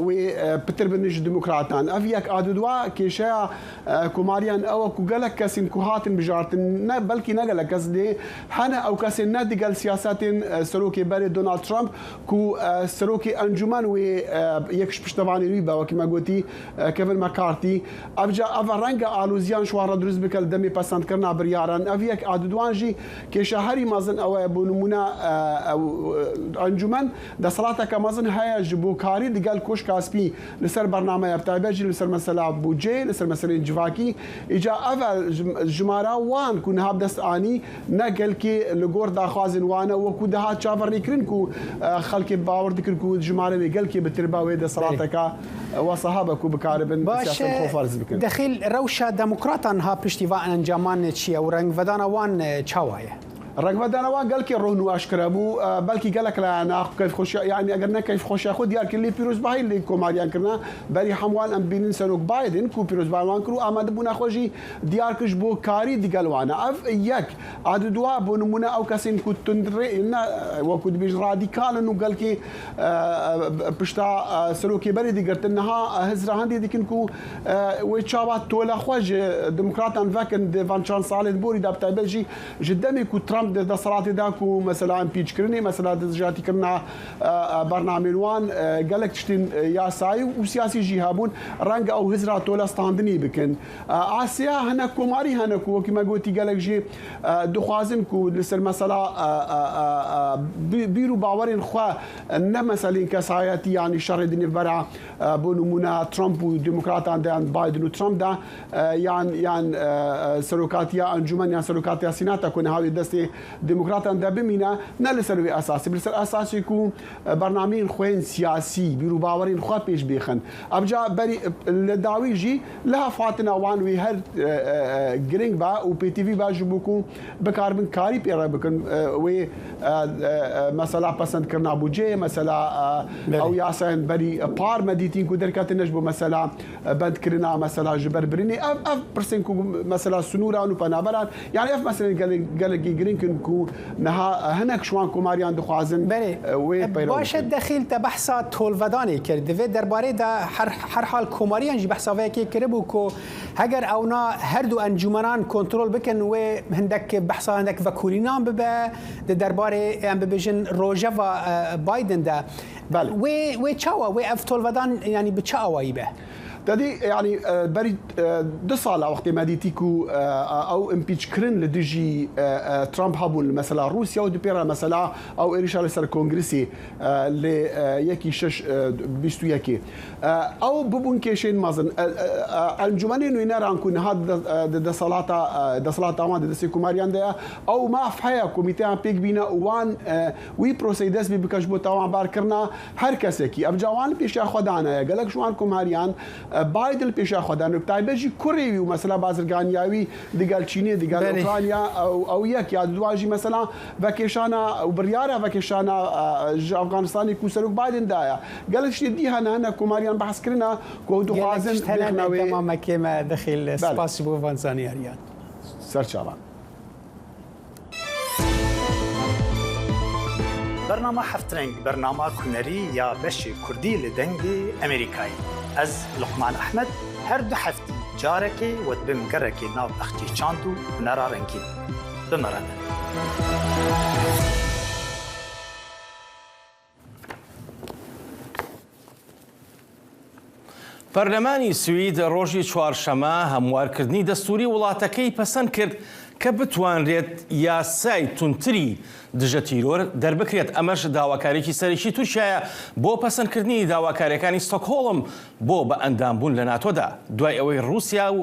S10: wê pitir bin ji demokratan. Ev yek a dudwa kêşeya Komariyan ew e ku gelek kesên ku hatin bijartin ne belkî ne gelek kes lê hene ew kesên ne digel siyasetên serokê berê Donald Trump ku serokê encûmen wê yek ji piştevanên wî be wekî me gotî Kevin McCarthy ev ca ev renge aloziyan ji wan re dirust bike li demê pesendkirina biryaran ev yek a diduwan jî kêşa herî mezin ew e bo nimûne encûmen desthilateke mezin heye ji bo karî digel Koşka Spî Li ser bernameya bi taybet jî li ser mesela bûdceyê, li ser meseleyên civakî îca ev e jimara wan ku niha bi dest anî ne gelkê li gor daxwazên wan e wekû dihat çaverêkirin ku xelkê bawer dikir ku jimara wê gelkê bitir be wê desthilateka wesa hebe ku bikaribin siyasetên xwe ferz bikin.
S1: Dexîl rewşa demokratan ha piştî van encaman çi ye û rengvedana wan çawa ye?
S10: Rengvedana wan gelkê rohn û eşkere bû. Belkî gelek layana keyfxweşiya yanî eger ne keyfxweşiya xwe diyar kir lê pîrozbahî li komariyan kirine. Berî hemû wan em dibînin Serok Biden ku pîrozbahî wan kir û amadebûna xwe jî diyar kir ji bo karî digel wan e. Ev yek. A di dua bo nimûne ew kesên ku tundrê ne wekû dibêjin radîkal in û gelkê pişta serokê berê digirtin niha hizra hindê dikin ku wê çawa tola xwe ji demokratan vekin di van çend salên borî de bi taybet jî Ji demê ku Trump di desthilatê de ku mesela împîçkirinê, mesela dijatîkirina bernameyên wan gelek tiştên yasayî û siyasî jî hebûn, reng ew hizra tola standinê bikin. Asya hinek komarî hene ku wekî me gotî gelek jî dixwazin ku li ser mesela bîr û bawerên xwe ne meselên kesayetî yanî şerê di nêvbera bo nimûne Trump û demokratan de yan Biden û Trump de yan yan serokatiya encûmen yan serokatiya sînata ku niha wê destê demokratan de bimîne ne li ser wê esasê bi li ser esasê ku bernameyên xwe yên siyasî bîr û bawerên xwe pêş bêxin. Ev ca berî li dawî jî li hevhatina wan wê her giring be û pêtivî be ji bo ku bikaribin karî pê re bikin wê mesela pesendkirina bûdceyê mesela ew yasayên berî par me dîtîn ku derketine ji bo mesela Bendkirina mesela ji ber birînê ev ev pirsên ku mesela sinûran û penaberan yanî ev meselên gelekî girîng. dikin ku niha hinek ji wan komariyan dixwazin wê peyrew bikin.
S1: Baş e Dexîl te behsa tolvedanê kir. Di vê derbarê de herhal komariyan jî behsa vê yekê kiribû ku heger ewna her du encûmenan kontrol bikin wê hindek behsa hindek vekolînan bibe di derbarê em bibêjin rojeva Biden de. Wê wê çawa wê ev tolvedan yanî bi çi awayî be?
S10: Tedî yanî berî du sala wextê me dîtî ku ew împîçkirin li dijî Trump hebûn li mesela Rûsya û di pê re mesela ew êrîşa li ser Kongresê li yekî şeş 21 ê. Ew bibûn kêşên mezin. Encûmenê nûneran ku niha di deselata deselata wan di destê Komariyan de ye, ew maf heye komîteyan pêk bîne û wan wî proseyê dest pê bike ji bo tawanbarkirina her kesekî. Ev ca wan li pêşiya xwe danaye. Gelek ji wan komariyan Biden li pêşiya xwe dane. Bi taybet jî kurê wî û mesela bazirganiya wî digel Çînê, digel Ukrayna ew yek ya di jî mesela vekêşana û biryara vekêşana ji Afganistanê ku Serok Biden daye. Gelek tiştê dî hene hene komariyan behs kirine ku ew dixwazin bêxina wê.
S1: Dema me kêm e Dixîl. Spas ji bo van zanyariyan.
S10: Ser çavan.
S11: Bernama Heftreng bernama hunerî ya beşê Kurdî li Dengê Amerîkayê. Ez Luqman Ehmed her du heftî carekê we dibim gerekê nav bexçê çand û hunera rengîn. Bi me re bin.
S2: پەرلەمانی سوید ڕۆژی چوارشەمە هەموارکردنی دەستوری وڵاتەکەی پەسەند کرد کە بتوانرێت یاسای توندتری دژە تیرۆر دەربکرێت، ئەمەش داواکاریی سەرەکی تورکیایە بۆ پەسەندکردنی داواکارییەکانی ستۆکهۆڵم بۆ بە ئەندامبوون لە ناتۆدا دوای ئەوەی ڕووسیا و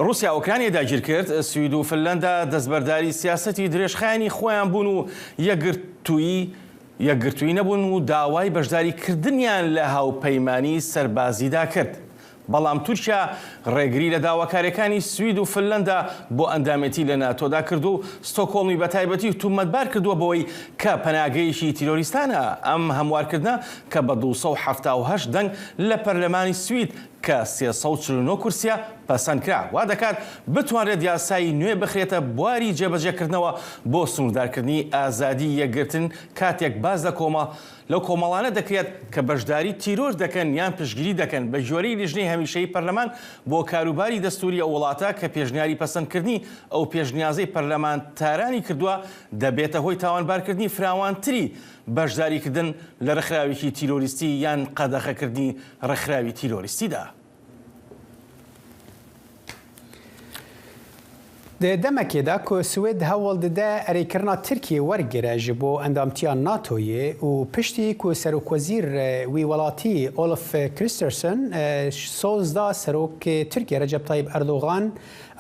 S2: ڕووسیا ئۆکرانیای داگیرکرد، سوید و فنلەندا دەستبەرداری سیاسەتی درێژخایەنی خۆیان بوون و یەکگرتوویی یەکگرتووی نەبوون و داوای بەشداریکردنیان لە هاوپەیمانی سەربازیدا کرد. بەڵام تورکیا ڕێگری لە داواکارییەکانی سوید و فنلەندا بۆ ئەندامێتی لە ناتۆدا کرد و ستۆکهۆڵمی بە تایبەتی تومەتبار کردووە بەوەی کە پەناگەیەکی تیرۆریستانە. ئەم هەموارکردنە کە بە 278 دەنگ لە پەرلەمانی سوید کە 349 کورسییە پەسەند کرا، وا دەکات بتوانرێت یاسای نوێ بخرێتە بواری جێبەجێکردنەوە بۆ سنووردارکردنی ئازادی یەکگرتن کاتێک باس لە کۆمە لەو کۆمەڵانە دەکرێت کە بەشداری تیرۆر دەکەن یان پشتگیری دەکەن، بەگوێرەی لیژنەی هەمیشەیی پەرلەمان بۆ کاروباری دەستووری ئەو وڵاتە کە پێشنیاری پەسەندکردنی ئەو پێشنیازەی پەرلەمانتارانی کردووە دەبێتە هۆی تاوانبارکردنی فراوانتری بەشداریکردن لە ڕێکخراوێکی تیرۆریستی یان قەدەغەکردنی ڕێکخراوی تیرۆریستیدا.
S1: Di demekê de ku Swêd hewl dide erêkirina Tirkiyê wergire ji bo endamtiya NATOyê û piştî ku serokwezîr wî welatî Ulf Kristersson soz da serokê Tirkiyê Recep Tayyip Erdogan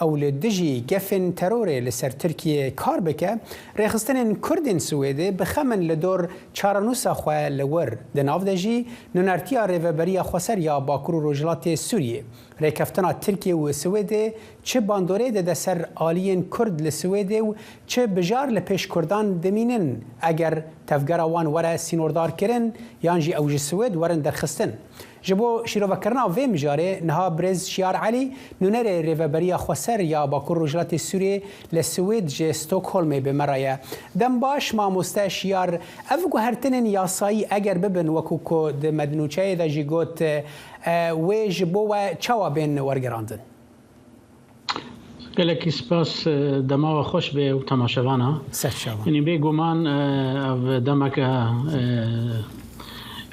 S1: ew li dijî gefên terorê li ser Tirkiyê kar bike, rêxistinên Kurdên Swêdê bi xem in li dor çarenûsa xwe li wir, di nav de jî nûnertiya Rêveberiya Xweser ya Bakur û Rojhilatê Sûriyê. Rêkeftina Tirkiye û Swêdê çi bandorê dide ser aliyên Kurd li Swêdê û çi bijar li pêş Kurdan dimînin eger tevgera wan were sînordarkirin yan jî ew ji Swêd werin derxistin? Ji bo şîrovekirina vê mijarê niha Birêz Şiyar Elî, nûnerê Rêveberiya Xweser ya Bakur Rojhilatê Sûriyê li Swêd ji Stockholmê bi me re ye. Dem baş mamoste Şiyar, ev guhertinên yasayî eger bibin wekû ku di me di nûçeyê de jî got Wê ji bo we çawa bên wergerandin?
S12: Gelekî spas dema we xweş be û temaşevana.
S1: Serçavan.
S12: Yanî bê guman ev demeke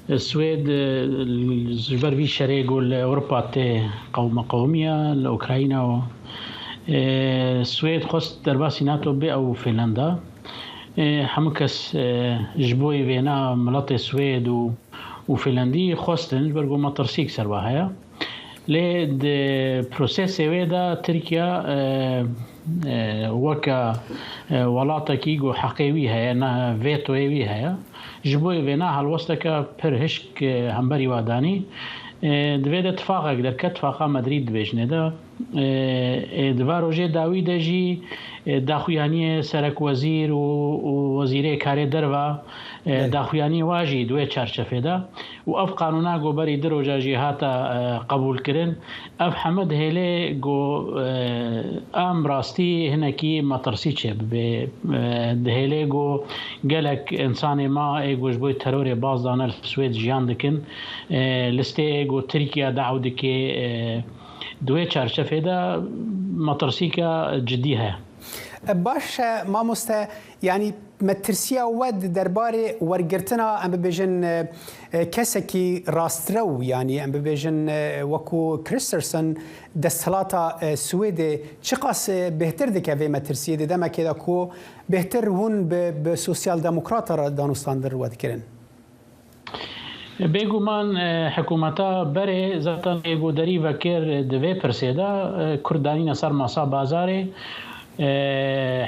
S12: Swêd ji ber vî şerê ku li Ewropa tê qewimiye li Ukrayna û Swêd xwest derbasî NATO bê ew Fînlanda. Hemû kes ji bo vêna miletê Swêd û û Fînlandî xwestin ji ber ku metirsiyek ser we heye. Lê di prosesê wê de Tirkiye weke welatekî ku heqê wî heye ne vetoyê wî heye. Ji bo vêna helwesteke pir hişk hemberî we danî. Di vê de tifaqek derket, tifaqa Madrîd dibêjinê de. Di va rojê dawî de jî daxuyaniyê Serekwezîr û Wezîrê Karê Derve daxuyaniyê wa jî di wê çarçefê de û ev qanûna ku berî du roja jî hate qebûlkirin ev heme dihêlê ku em rastî hinekî metirsî çêbibe. Dihêlê ku gelek însanê ma ê ku ji bo terorê baz dane li Swêd jiyan dikin listê ku Tirkiye de'w dike Di wê çarçefê de metirsîka cidî heye.
S1: Baş e mamoste, yanî metirsiya we di derbarê wergirtina em bibêjin kesekî rastrew yanî em bibêjin wekû Kristersson desthilata Swêdê çiqas bêhtir dike vê metirsiyê di demekê de ku bêhtir hûn bi sosyaldemokrata re danûstandin we dikirin?
S12: Bêguman hikûmeta berê zaten ê ku derî vekir di vê pirsê de Kurd danîne ser masa bazarê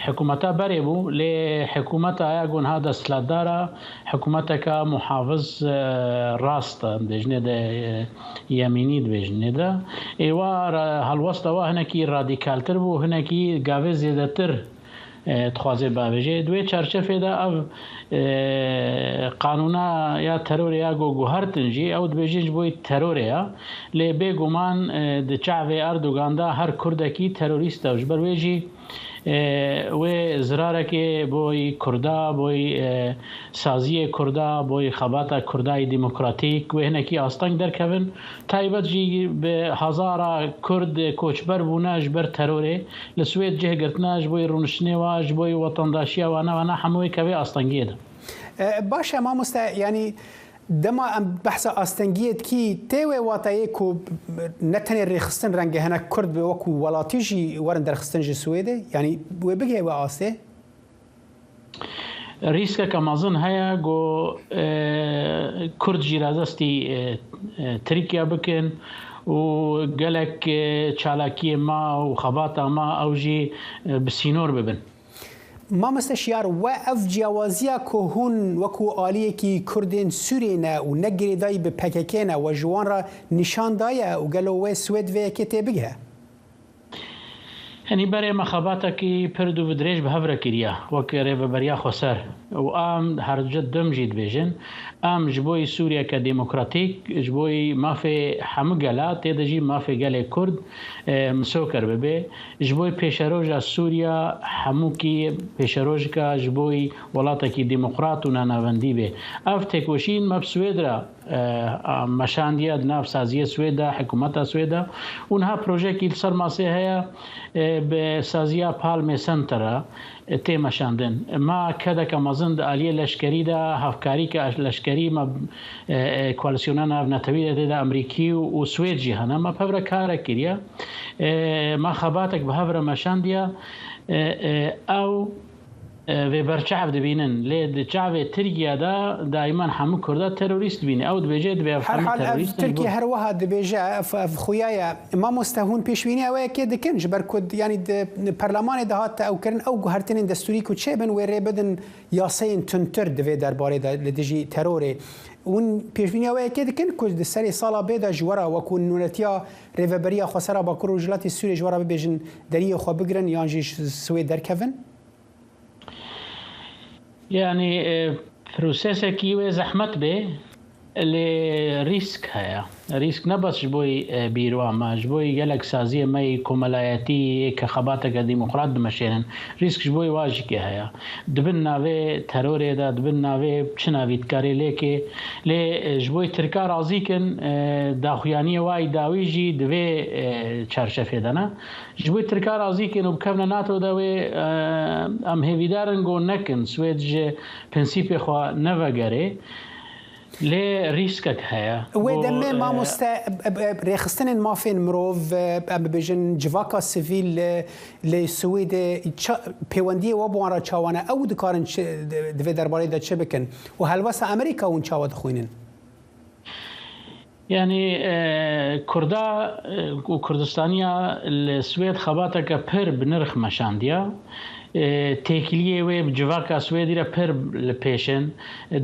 S12: hikûmeta berê bû lê hikûmeta ya ku niha desthilatdar e hikûmeteke muhafiz rast e em dibêjinê de yemînî dibêjinê de ê wa helwesta wa hinekî radîkaltir bû hinekî gavê zêdetir Dixwaze biavêje. Di wê çarçefê de ev qanûna ya terorê ya ku guhertin jî ew dibêjin ji bo terorê ya. Lê bêguman di çavê Erdogan de her kurdekî terorîst e û ji ber wê jî wê zirarekê bo kurda, bo saziyê kurda, bo xebata kurdayî demokratîk wê hinekî asteng derkevin. Taybet jî bi hezara kurd koçber bûne ji ber terorê. Li Swêd cih girtina ji bo rûniştinê wa, ji bo wetandaşiya wana wana hemû wê kevê astengiyê de.
S1: Baş e mamoste yanî dema em behsa astengiyê dikî tê wê wateyê ku ne tenê rêxistin rengê hinek kurd bi wekû welatî jî werin derxistin ji Swêdê yanî wê bigihê wê astê?
S12: Rîskeke mezin heye ku Kurd jî radestî Tirkiye bikin û gelek çalakiyên me û xebata me ew jî bi sînor bibin.
S1: Mamoste Şiyar, we ev ciyawaziya ku hûn wekû aliyekî Kurdên Sûriyê ne û ne girêdayî bi pkk ne we ji wan re nîşan daye û gelo wê Swêd vê yekê tê bigihe?
S12: Henî berê me xebatekî pir dûvidirêj bi hev re kiriye wek Rêveberiya Xweser û em her dem jî dibêjin em ji bo Sûriyeke demokratîk, ji bo mafê hemû gela tê de jî mafê gelê Kurd misoker bibe, ji bo pêşeroja Sûriya hemûkî pêşerojika ji bo welatekî demokrat û nanavendî bê. Ev têkoşîn me bi Swêd re Meşandiye di nav saziyê Swêd de, hikûmeta Swêd de û niha projeyekî li ser masê heye bi saziya Palme Center re tê meşandin. Ma kedeke mezin di aliyê leşkerî de, hevkarîke leşkerî me koalîsyona navnetewî de tê de Amerîkî û Swêd jî hene. Me bi hev re karek kiriye. Me xebatek bi hev re meşandiye. Ew Vê berçav dibînin lê di çavê Tirkiye de daîman hemû Kurda terorîst dibîne. Ew dibêje divê ev hemû
S1: Herhal ev
S12: terorîst in ji bo.
S1: Tirkiye her wiha dibêje ev ev xuya ye. Mamoste hûn pêşbînî ew yekê dikin ji ber ku yanî di perlemanê de hat ew kirin ew guhertinên destûrî ku çêbin wê rê bidin yaseyên tundtir di vê derbarê de li dijî terorê. Hûn pêşbînî ew yekê dikin ku di serê sala bê de ji we re wekû nûnetiya Rêveberiya Xweser a Bakur û Rojhilatê Sûriyê ji we re bibêjin deriyê xwe bigirin yan jî ji Swêd derkevin?
S12: Yanî prosesekî wê zehmet bê lê rîsk heye. Rîsk ne bes ji bo bîrwa me, ji bo gelek saziyê me yê komelayetî yê ke xebateke demokrat dimeşênin rîsk ji bo wa jî kê heye. Di bin navê terorê de, di bin navê çi navî dikarê lê kê lê ji bo tirka razî kin daxuyaniyê wa yê dawî jî di vê çarçefê de ne. Ji bo Tirka razî kin û bikevne NATO de wê em hêvîdar in ku nekin Swêd ji prensîpê xwe nevegerê lê rîskek heye
S1: Wê demê mamoste rêxistinên mafên mirov em bibêjin civaka sivîl li Swêdê pêwendiyê we bi wan re çawa ne ew dikarin di vê derbarê de çi bikin û helwesta Amerîka hûn çawa dixwînin?
S12: Yanî Kurda û Kurdistaniya li Swêd xebateke pir bi nirx meşandiya. Têkiliyê wê bi civaka Swêdî re pir li pêş in.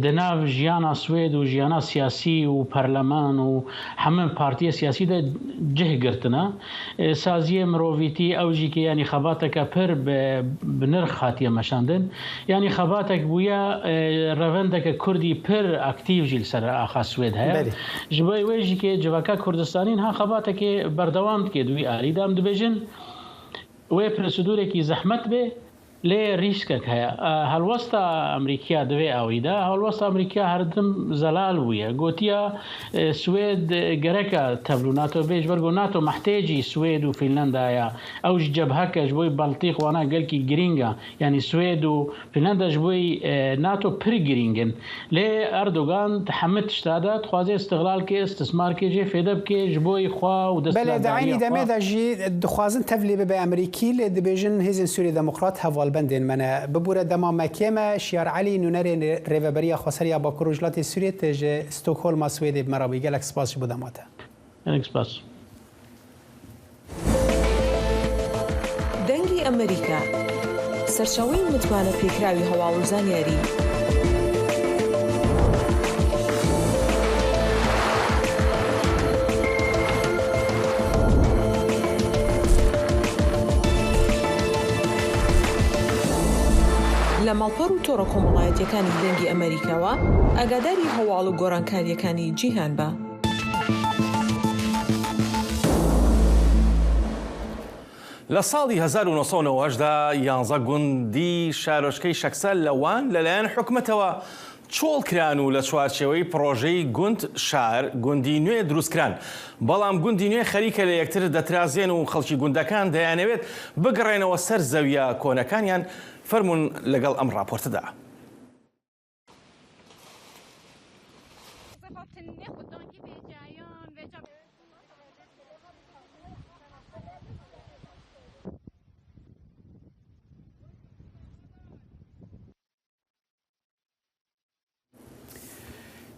S12: Di nav jiyana Swêd û jiyana siyasî û perleman û hemû partiyê siyasî de cih girtine. Saziyê mirovîtî ew jî kê yanî xebateke pir bi nirx hatiye meşandin. Yanî xebatek bûye revendeke kurdî pir aktîv jî li ser axa Swêd heye. Ji bo wê jî kê civaka Kurdistanî niha xebatekê berdewam dike di wî alî de. Em dibêjin Wê prosedûrekî zehmet bê lê rîskek heye. Helwesta Amerîkiya di vê awî de, helwesta Amerîkiya her tim zelal bûye. Gotiya Swêd gerek e tevlû NATO bê ji ber ku NATO mehtêcî Swêd û Fînlenda ye. Ew ji cebheke ji bo Baltîq wana gelkî girîng e. Yanî Swêd û Fînlanda ji bo NATO pir girîng in. Lê Erdogan di heme tişta de dixwaze îstiglal ke, îstismar ke, jê fêde bike ji bo xwe û
S1: Belê di
S12: desthilatdariya
S1: eynî
S12: xwe.
S1: demê de jî dixwazin tevlî bibe Amerîkî lê dibêjin Hêzên Sûriyê Demokrat hevalbendên me ne. Bibûre dema me kêm e, Şiyar Elî nûnerê Rêveberiya Xweser ya Bakur Rojhilatê Sûriyê tu ji Stokholma Swêdê bi me re bûyî. Gelek spas ji bo dema te.
S12: Gelek spas.
S13: دەنگی ئەمەریکا، سەرچاوەی متمانە پێکراوی هەواڵ و زانیاری. لە ماڵپەڕ و تۆڕە کۆمەڵایەتیەکانی دەنگی ئەمەریکاوە ئاگاداری هەواڵ و گۆڕانکاریەکانی جیهان بە.
S2: لە ساڵی 1998 دا یانزە گوندی شارۆچکەی شەکسە لە وان لەلایەن حکومەتەوە چۆڵ کران و لە چوارچێوەی پڕۆژەی گوند شار گوندی نوێ دروستکران، بەڵام گوندی نوێ خەریکە لە یەکتر دەترازێن و خەڵکی گوندەکان دەیانەوێت بگەڕێنەوە سەر زەوییە کۆنەکانیان، فەرموون لەگەڵ ئەم ڕاپۆرتەدا.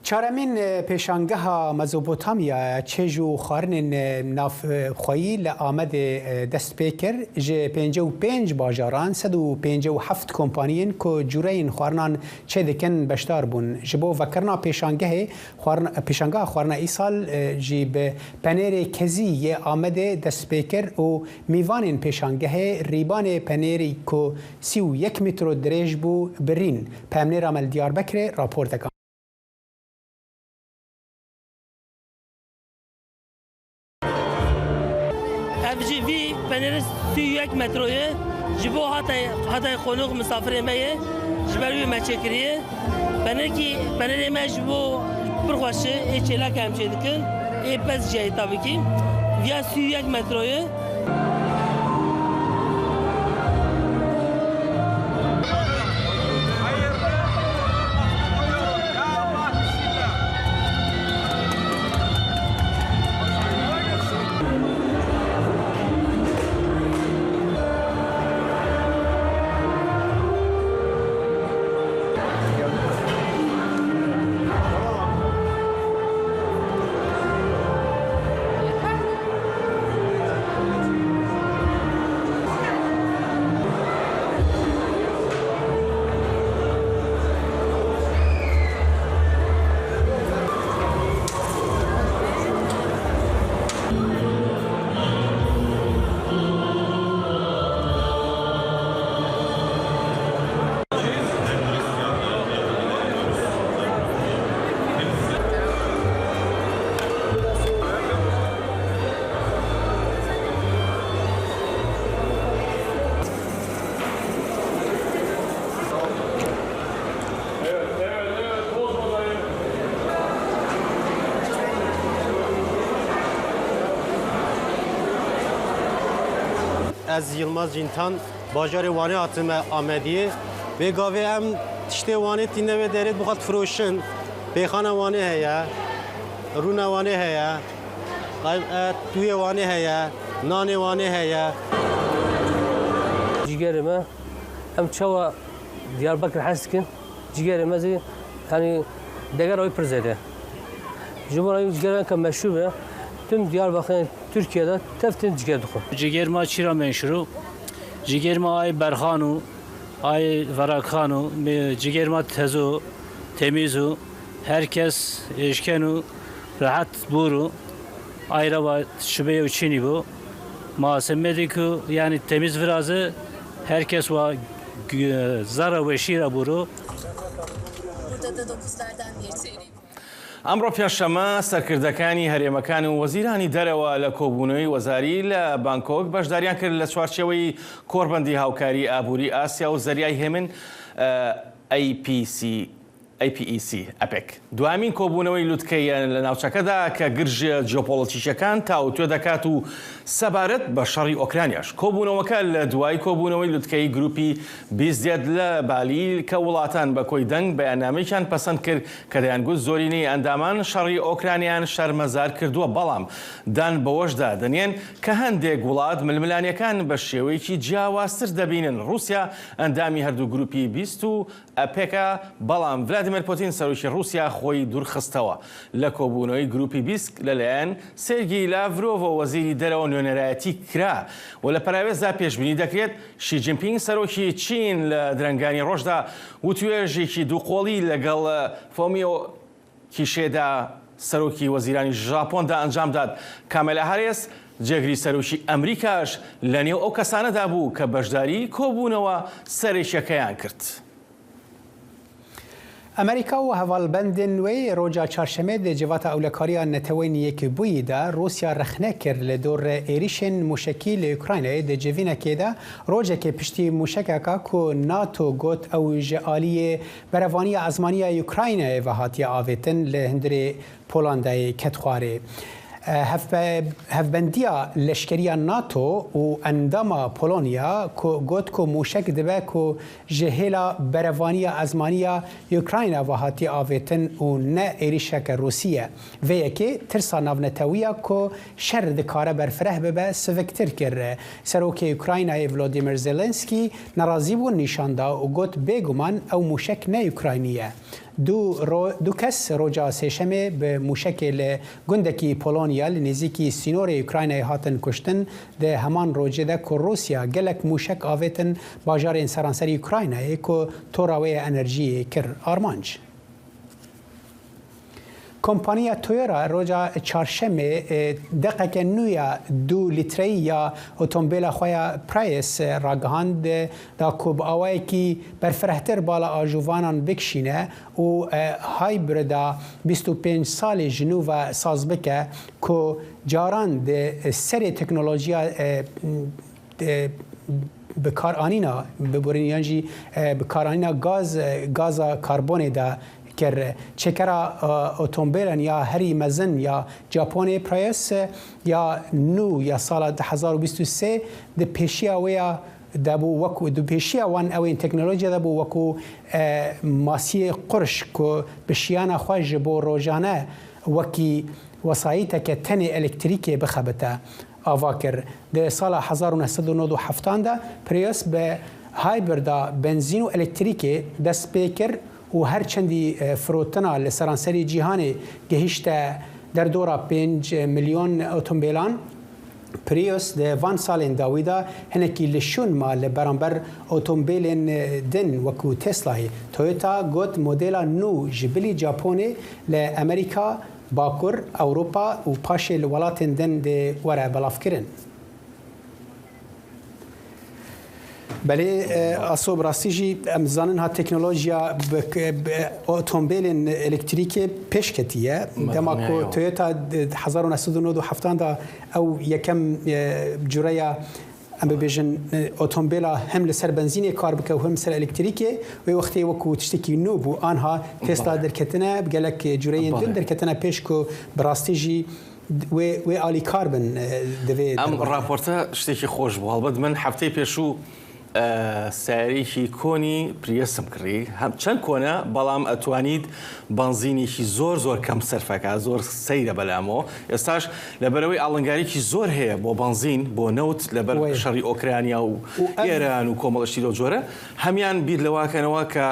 S1: Çaremîn pêşangeha Mezopotamyaya çêj û xwarinên navxweyî li Amedê dest pê kir. Ji 55 bajaran 157 kompaniyên ku cûreyên xwarinan çêdikin beşdar bûn. Ji bo vekirina pêşangehê pêşangeha xwarina îsal jî bi penêrê kezî yê Amedê dest pê kir û mîvanên pêşangehê rîbanê penêrî ku 31 mîtro dirêj bû birîn. Peyamnêra me li Diyarbekirê raportek
S14: Ev jî vî penêrê 31 metro ye ji bo hatay hatay qonox misafirê me ye ji ber wî me çêkiriye. Penêrkî penêrê me ji bo pir xweş e ê çêlaka em çêdikin ê pez jî heye tabî kî. Viya 31 metro ye.
S15: Ez Yilmaz Cîntan bajarê Wanê hatime Amediyê. Vê gavê em tiştê Wanê tîne wê derê bixwe difiroşin. Pêxana Wanê heye, rûna Wanê heye, tûyê Wanê heye, nanê Wanê heye.
S14: Cîgerê me em çawa Diyarbekir hez dikin, cîgerê me zî yanî degera wî pir zêde ye. Ji bo wî cîger ke meşhûr be, tim Diyarbekir Tirkiye de tev tên cîger dixwin.
S16: Cîger ma çîra menşûr o, cîger ma ay berxan û.
S5: ئای ڤەراکخان و جگێر ما تەزۆ تەمیز و هەر کەس ئێشکەن و رەحەت بوور و ئایرە وا شبەیە و چینی بۆ ما سمێدی کو یانی تەمیز ڤرازە هەر کەس وا زەڕە وەشیرە بوورۆ.
S2: ئەمڕۆ پێنجشەممە سەرکردەکانی هەرێمەکان و وەزیرانی دەرەوە لە کۆبوونەوەی وەزاری لە بانکۆک بەشداریان کرد لە چوارچێوەی کۆڕبەندی هاوکاری ئابووری ئاسیا و زەریای هێمن APC APEC ئەپێک. دوایەمین کۆبوونەوەی لوتکەیە لە ناوچەکەدا کە گرژییە جیۆپۆڵەتیکییەکان تاوتوێ دەکات و سەبارەت بە شەڕی ئۆکرانیاش. کۆبوونەوەکە لە دوای کۆبوونەوەی لوتکەی گروپی 20 دێت لە بالی کە وڵاتان بە کۆی دەنگ بەیاننامەیەکیان پەسەند کرد کە دەیانگوت زۆرینەی ئەندامان شەڕی ئۆکرانیایان شەرمەزار کردووە بەڵام دان بەوەشدا دەنێن کە هەندێک وڵات ململانێکان بە شێوەیەکی جیاوازتر دەبینن. ڕووسیا ئەندامی هەردوو گروپی 20 و ئەپێکە، بەڵام ڤلادیمێر پوتین سەرۆکی ڕووسیا خۆی دوورخستەوە لە کۆبوونەوەی گروپی 20 لەلایەن سێرگی لاڤرۆڤەوە وەزیری دەرەوە نوێنەرایەتی کرا و لە پەراوێزدا پێشبینی دەکرێت شی جینپینگ سەرۆکی چین لە درەنگانی ڕۆژدا وتوێژێکی دووقۆڵی لەگەڵ فۆمیۆ کیشێدا سەرۆکی وەزیرانی ژاپۆندا ئەنجامدات. کامێلا هاریس جێگری سەرۆکی ئەمریکاش لەنێو ئەو کەسانەدا بوو کە بەشداری کۆبوونەوە سەرەکیەکەیان کرد.
S1: ئەمریکا و هەڤالبەندên wê roja çarşemê di Civata Ewlekariya Neteweyên Yekbûyî de Rûsya rexne kir li dor êrîşên mûşekî li Ukraynayê di civînekê de rojekê piştî mûşekeka ku NATO got ew ji aliyê berevaniya ezmanî ya Ukraynayê ve hatiye avêtin li hundirê Polandayê ket xwarê. Hevbendiya leşkeriya NATO û endama Polonya ku got ku mûşek dibe ku ji hêla berevaniya ezmanî ya Ukrayna ve hatiye avêtin û ne êrîşeke Rûsî ye. Vê yekê tirsa navnetewî ya ku şer dikare berfireh bibe siviktir kir. Serokê Ukraynayê Volodymyr Zelensky nerazîbûn nîşan da û got bêguman ew mûşek ne Ukraynî ye. Du du kes roja sêşemê bi mûşekê li gundekî Polonya li nêzîkî sînorê Ukraynayê hatin kuştin di heman rojê de ku Rûsya gelek mûşek avêtin bajarên seranserî Ukraynayê ku tora wê ya enerjiyê kir armanc. Kompaniya Toyota roja çarşemê deqeke nû ya du lîtreyî ya otombêla xwe ya Prius ragihand da ku bi awayekî berfirehtir bala ajovanan bikişîne û hybrida 25 salê ji nû ve saz bike ku caran di serê teknolojiya bikaranîna biborîn yan jî bikaranîna gaz gaza karbonê de kir. Çêkera otombêlan ya herî mezin ya Japonê Prius ya nû ya sala 2023 di pêşiya wê ya de bû wekû di pêşiya wan ew ên teknolojiya de bû wekû masiyê qurş ku bi şiyana xwe ji bo rojane wekî wesayîteke tenê elektrîkê bixebite ava kir. Di sala 1997 an de Prius bi hybrida benzîn û elektrîkê dest pê kir û her çendî firotina li seranserî cîhanê gihîşte derdora 5 milyon otombêlan, Prius di van salên dawî de hinekî li şûn ma li beramber otombêlên din wekû Teslayê. Toyota got modela nû ji bilî Japonê li Amerîka, Bakur, Ewropa û paşê li welatên din dê were belavkirin. Belê aso bi rastî jî em dizanin ha teknolojiya bi otombêlên elektrîkê pêş ketiye. Dema ku Toyota 1997 de ew yekem cureya em bibêjin otombêla hem li ser benzînê kar bike û hem li ser elektrîkê wê wextê wekû tiştekî nû bû. Anha Tesla derketine bi gelek cureyên din derketine pêş ku bi rastî jî wê wê alîkar bin divê
S2: ئەم ڕاپۆرتە شتێکی خۆش بوو هەڵبەت من هەفتەی پێشوو سیارەیەکی کۆنی پریەسم کڕی هەم چەند کۆنە بەڵام ئەتوانیت بەنزینێکی زۆر زۆر کەم سەرفەکە زۆر سەیرە بەلامەوە ئێستاش لەبەرەوەی ئاڵنگاریکی زۆر هەیە بۆ بەنزین بۆ نەوت لەبەر شەڕی ئۆکرانیا و ئێران و کۆمەڵشتی لەو جۆرە هەمان بیر لەواکەنەوە کە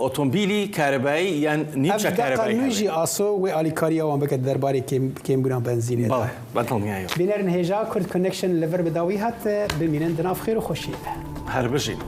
S2: ئۆتۆمبیلی کارەبایی یان نیمچە کارەبایی
S1: نوێ ژی ئاسۆ وێ ئالیکاری ئەوان بکە دەربارەی کێمبوونان بەنزینێ
S2: بەڵێ بە دڵنیایەوە.
S1: بینەرن هێژا کورد کۆنێکشن لەڤەر بە داوی هات بمینن دناف خێر و خۆشیێ.
S2: هەر بژین.